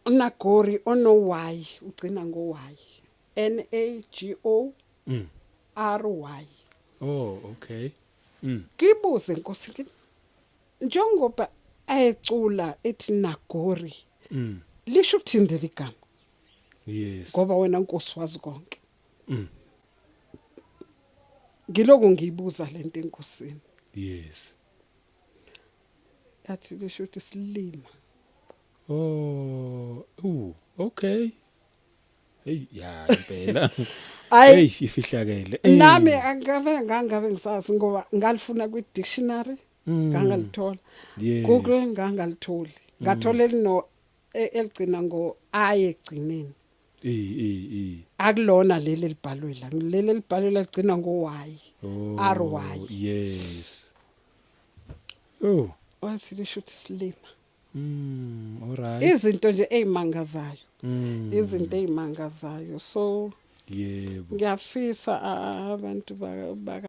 Speaker 1: Nagori ono Y, ugcina ngo Y. N A G O R Y.
Speaker 2: Oh, okay.
Speaker 1: Ngibuze nkosi ngithi njengoba ayecula ethi Nagori, lisho ukuthini leli gama?
Speaker 2: Yes.
Speaker 1: Ngoba wena nkosi wazi konke. Ngiloku ngiyibuza lento enkosini. Yathi lisho ukuthi silima.
Speaker 2: Oh, okay. Hey, ya impela.
Speaker 1: Hayi.
Speaker 2: Hey, ifihlakele.
Speaker 1: Nami angave ngangabe ngisazi ngoba ngalifuna kwi dictionary, ngangalithola. Google ngangalitholi. Ngathola elino eligcina ngo I egcineni.
Speaker 2: Eh eh eh.
Speaker 1: Akulona leli elibhalwe la. Leli elibhalwe la ligcina ngo Y.
Speaker 2: Oh.
Speaker 1: R Y.
Speaker 2: Yes. Oh.
Speaker 1: Wathi lisho ukuthi silima.
Speaker 2: All right.
Speaker 1: Izinto nje ezimangazayo. Izinto ezimangazayo. So ngiyafisa abantu baka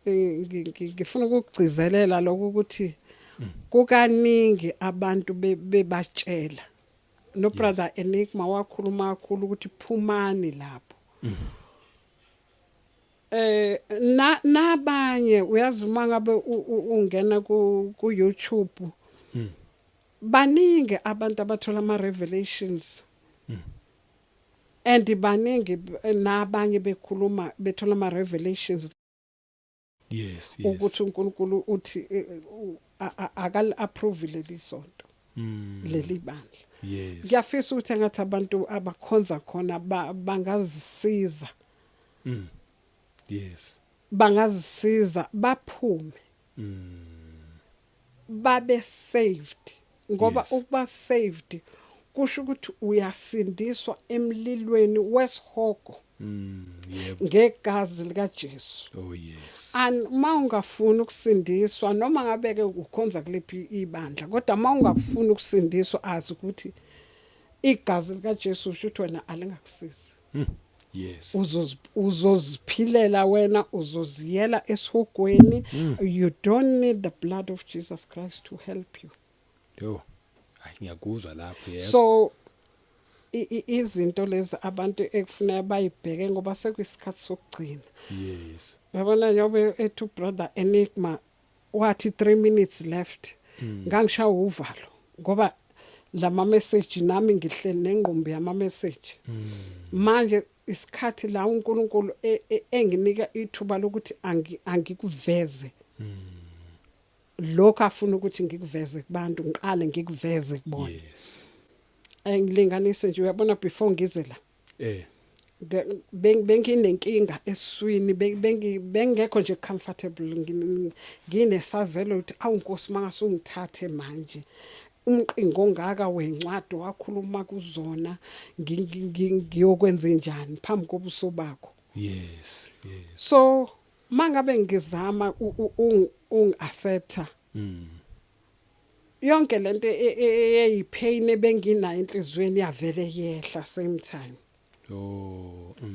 Speaker 1: Ngifuna ukugcizelela lokho ukuthi kukaningi abantu bebatshela, no brother Enigma wakhuluma kakhulu ukuthi phumani lapho. Na nabanye, uyazi, uma ngabe ungena ku YouTube, baningi abantu abathola ama revelations and baningi nabanye bekhuluma, bethola ama revelations ukuthi uNkulunkulu uthi akal approve leli sonto, leli bandla. Ngiyafisa ukuthi engathi abantu abakhonza khona bangazisiza, bangazisiza baphume, babe saved, ngoba ukuba saved kusho ukuthi uyasindiswa emlilweni wesihogo ngegazi lika Jesu. And uma ungafuni ukusindiswa, noma ngabe ke ukhonza kuliphi ibandla, kodwa uma ungafuni ukusindiswa, azi ukuthi igazi lika Jesu, usho ukuthi wena alingakusizi. Uzoziphilela wena, uzoziyela esihogweni. You don't need the blood of Jesus Christ to help you.
Speaker 2: Yo. Hayi, ngiyakuzwa lapho, yebo.
Speaker 1: So izinto lezi abantu ekufuneka bayibheke, ngoba sekuyisikhathi sokugcina. Yabona, njobe ethu brother Enigma wathi 3 minutes left, ngangishaya uvalo, ngoba lama message nami ngihleli nengqumbi yama message. Manje isikhathi la uNkulunkulu enginika ithuba lokuthi angikuveze lokho afuna ukuthi ngikuveze kubantu, ngiqale ngikuveze kubona. Engilinganise nje, uyabona, before ngize la, benginenkinga esiswini, bengekho nje comfortable, nginesazelo ukuthi, awu Nkosi, mangase ungithathe manje, umqingo ongaka wencwadi wakhuluma kuzona, ngiyokwenza njani phambi kobuso bakho? So mangabe ngizama ungi-accepta, yonke lento eyipain ebenginayo enhliziyweni yavele yehla same time.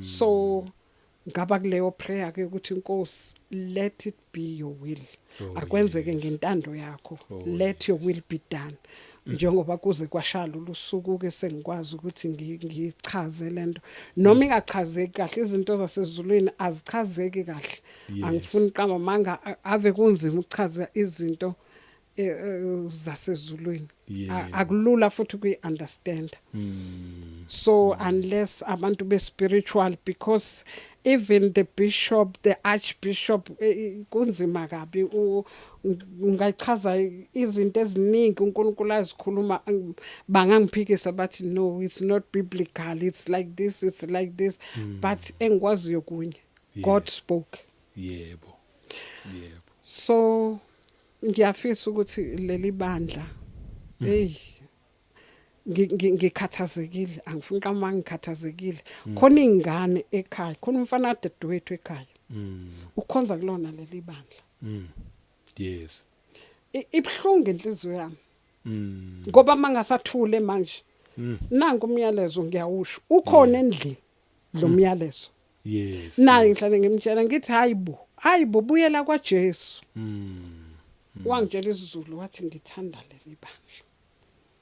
Speaker 1: So ngaba kuleyo prayer ke ukuthi, Nkosi, let it be your will, akwenzeke ngentando yakho, let your will be done. Njengoba kuze kwashala usuku ke sengikwazi ukuthi ngichaze lento, noma ingachazeki kahle. Izinto zasezulwini azichazeki kahle. Angifuni qamba manga, ave kunzima ukuchaza izinto zasezulwini. Akulula futhi ukuyi-understand. So unless abantu be spiritual, because even the bishop, the archbishop, kunzima kabi. Ungachaza izinto eziningi uNkulunkulu azikhuluma, bangangiphikisa bathi, "No, it's not biblical, it's like this, it's like this." But engikwaziyo kunye, God spoke.
Speaker 2: yebo yebo
Speaker 1: So ngiyafisa ukuthi leli bandla, hey, ngikhathazekile, angifuni qama, ngikhathazekile. Khona ingane ekhaya, khona umfana dadewethu ekhaya, ukhonza kulona leli bandla. Ibhlungu inhliziyo yami, ngoba mangasathule manje, nanku umyalezo ngiyawusho, ukhona endlini lo myalezo. Naye ngihlale ngimtshela ngithi, "Hayibo, hayibo, buyela kwaJesu." Wangitshela isiZulu wathi, "Ngithanda leli bandla."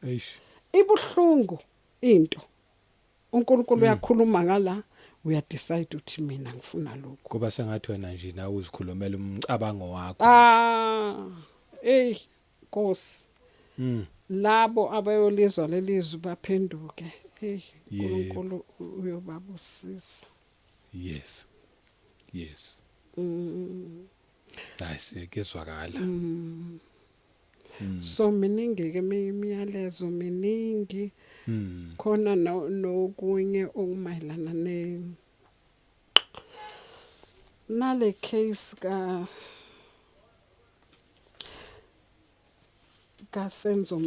Speaker 2: Eish.
Speaker 1: Ibuhlungu into, uNkulunkulu uyakhuluma ngala, uyadecide uthi, "Mina ngifuna lokhu."
Speaker 2: Kuba sengathi wena nje nawe uzikhulumela umcabango wakho.
Speaker 1: Ah, hey Nkosi, labo abayolizwa lelizwi baphenduke, hey, uNkulunkulu uyobabusisa.
Speaker 2: yes Hayi, kezwakala.
Speaker 1: So miningi ke imiyalezo, miningi. Khona nokunye okumayelana ne nale case ka Senzo,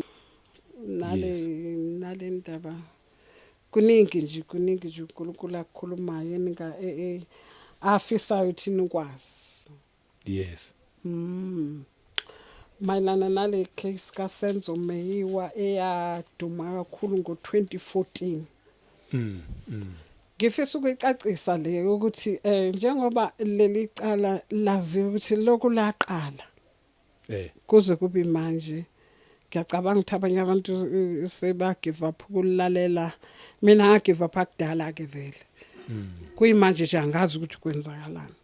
Speaker 1: nale nale ndaba. Kuningi nje, kuningi nje uNkulunkulu akukhulumayo eninga afisayo thina ukwazi. Mayelana nale case kaSenzo Meyiwa eyaduma kakhulu ngo2014. Ngifisa ukuyicacisa le ukuthi njengoba leli cala laziwa ukuthi lokhu laqala kuze kube manje, ngiyacabanga ukuthi abanye abantu seba give up ukulalela. Mina nga give up akudala ke vele. Kuyimanje nje angazi ukuthi kwenzakalani.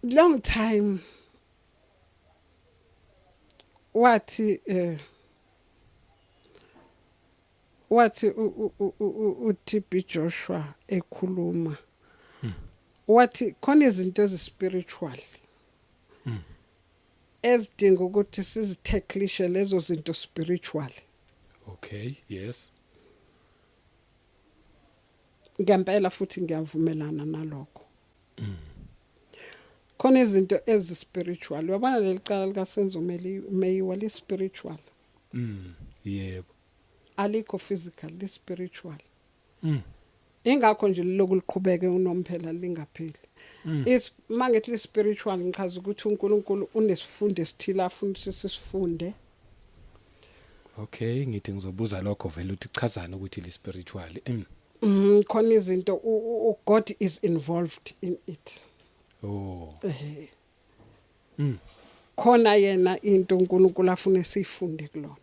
Speaker 1: Long time wathi wathi uTB Joshua ekhuluma, wathi khona izinto ezi-spiritual ezidinga ukuthi sizitacklishe lezo zinto spiritual.
Speaker 2: Okay, yes.
Speaker 1: Ngempela futhi ngiyavumelana nalokho. Khona izinto ezi-spiritual. Uyabona leli cala likaSenzo Meyiwa li spiritual.
Speaker 2: Yebo.
Speaker 1: Alikho physical, li spiritual. Ingakho nje liloku liqhubeke unomphela lingapheli. Is mangithi li spiritual, ngichaza ukuthi uNkulunkulu unesifundo esithile afuna ukuthi sisifunde.
Speaker 2: Okay, ngithi ngizobuza lokho vele ukuthi chazana ukuthi li spiritual.
Speaker 1: Khona izinto God is involved in it.
Speaker 2: Oh.
Speaker 1: Khona yena into uNkulunkulu afuna sifunde kulona.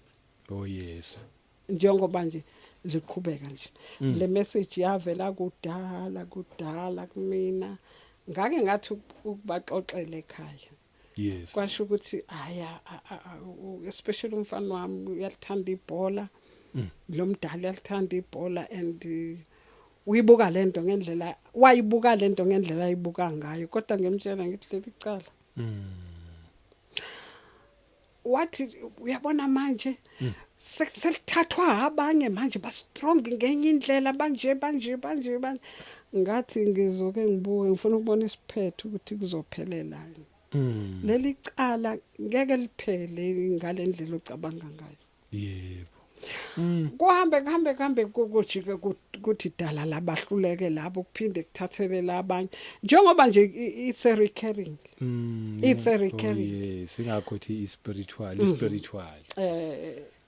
Speaker 2: Oh yes.
Speaker 1: Njengoba nje ziqhubeka nje. Le message yavela kudala kudala kumina. Ngake ngathi ukubaxoxela ekhaya. Kwasho ukuthi aya, especially umfana wami uyalithanda ibhola. Lo mdala uyalithanda ibhola and uyibuka lento ngendlela wayibuka lento ngendlela ayibuka ngayo, kodwa ngimtshela ngithi leli cala. Wathi uyabona manje selithathwa abanye manje, ba strong ngenye indlela, banje banje banje banje. Ngathi ngizoke ngibuke, ngifuna ukubona isiphetho ukuthi kuzophelela. Leli cala ngeke liphele ngalendlela ocabanga ngayo.
Speaker 2: Yebo.
Speaker 1: Kuhambe kuhambe kuhambe kujike kuthi dala labahluleke labo, kuphinde kuthathele labanye, njengoba nje it's a recurring. It's a recurring.
Speaker 2: Oh, yes, ingakho uthi i spiritual, i spiritual.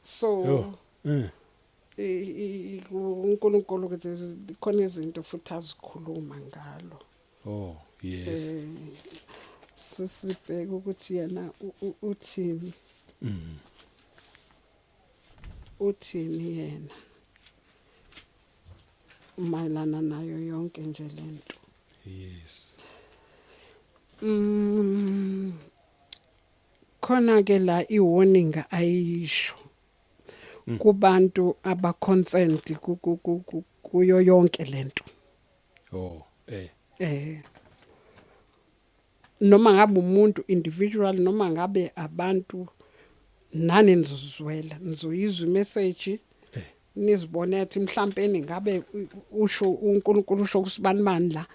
Speaker 1: So
Speaker 2: Oh.
Speaker 1: uNkulunkulu ukuthi khona izinto futhi azikhuluma ngalo.
Speaker 2: Oh, yes.
Speaker 1: Sisibheke ukuthi yena uthini. Uthini yena mayelana nayo yonke nje lento.
Speaker 2: Yes.
Speaker 1: Khona ke la i-warning ayisho kubantu aba concerned kuyo yonke lento.
Speaker 2: Oh, eh.
Speaker 1: Noma ngabe umuntu individual, noma ngabe abantu, nani nizozwela, nizoyizwa imessage, nizibone ethi mhlawumbe ngabe usho uNkulunkulu usho kusibanibani la.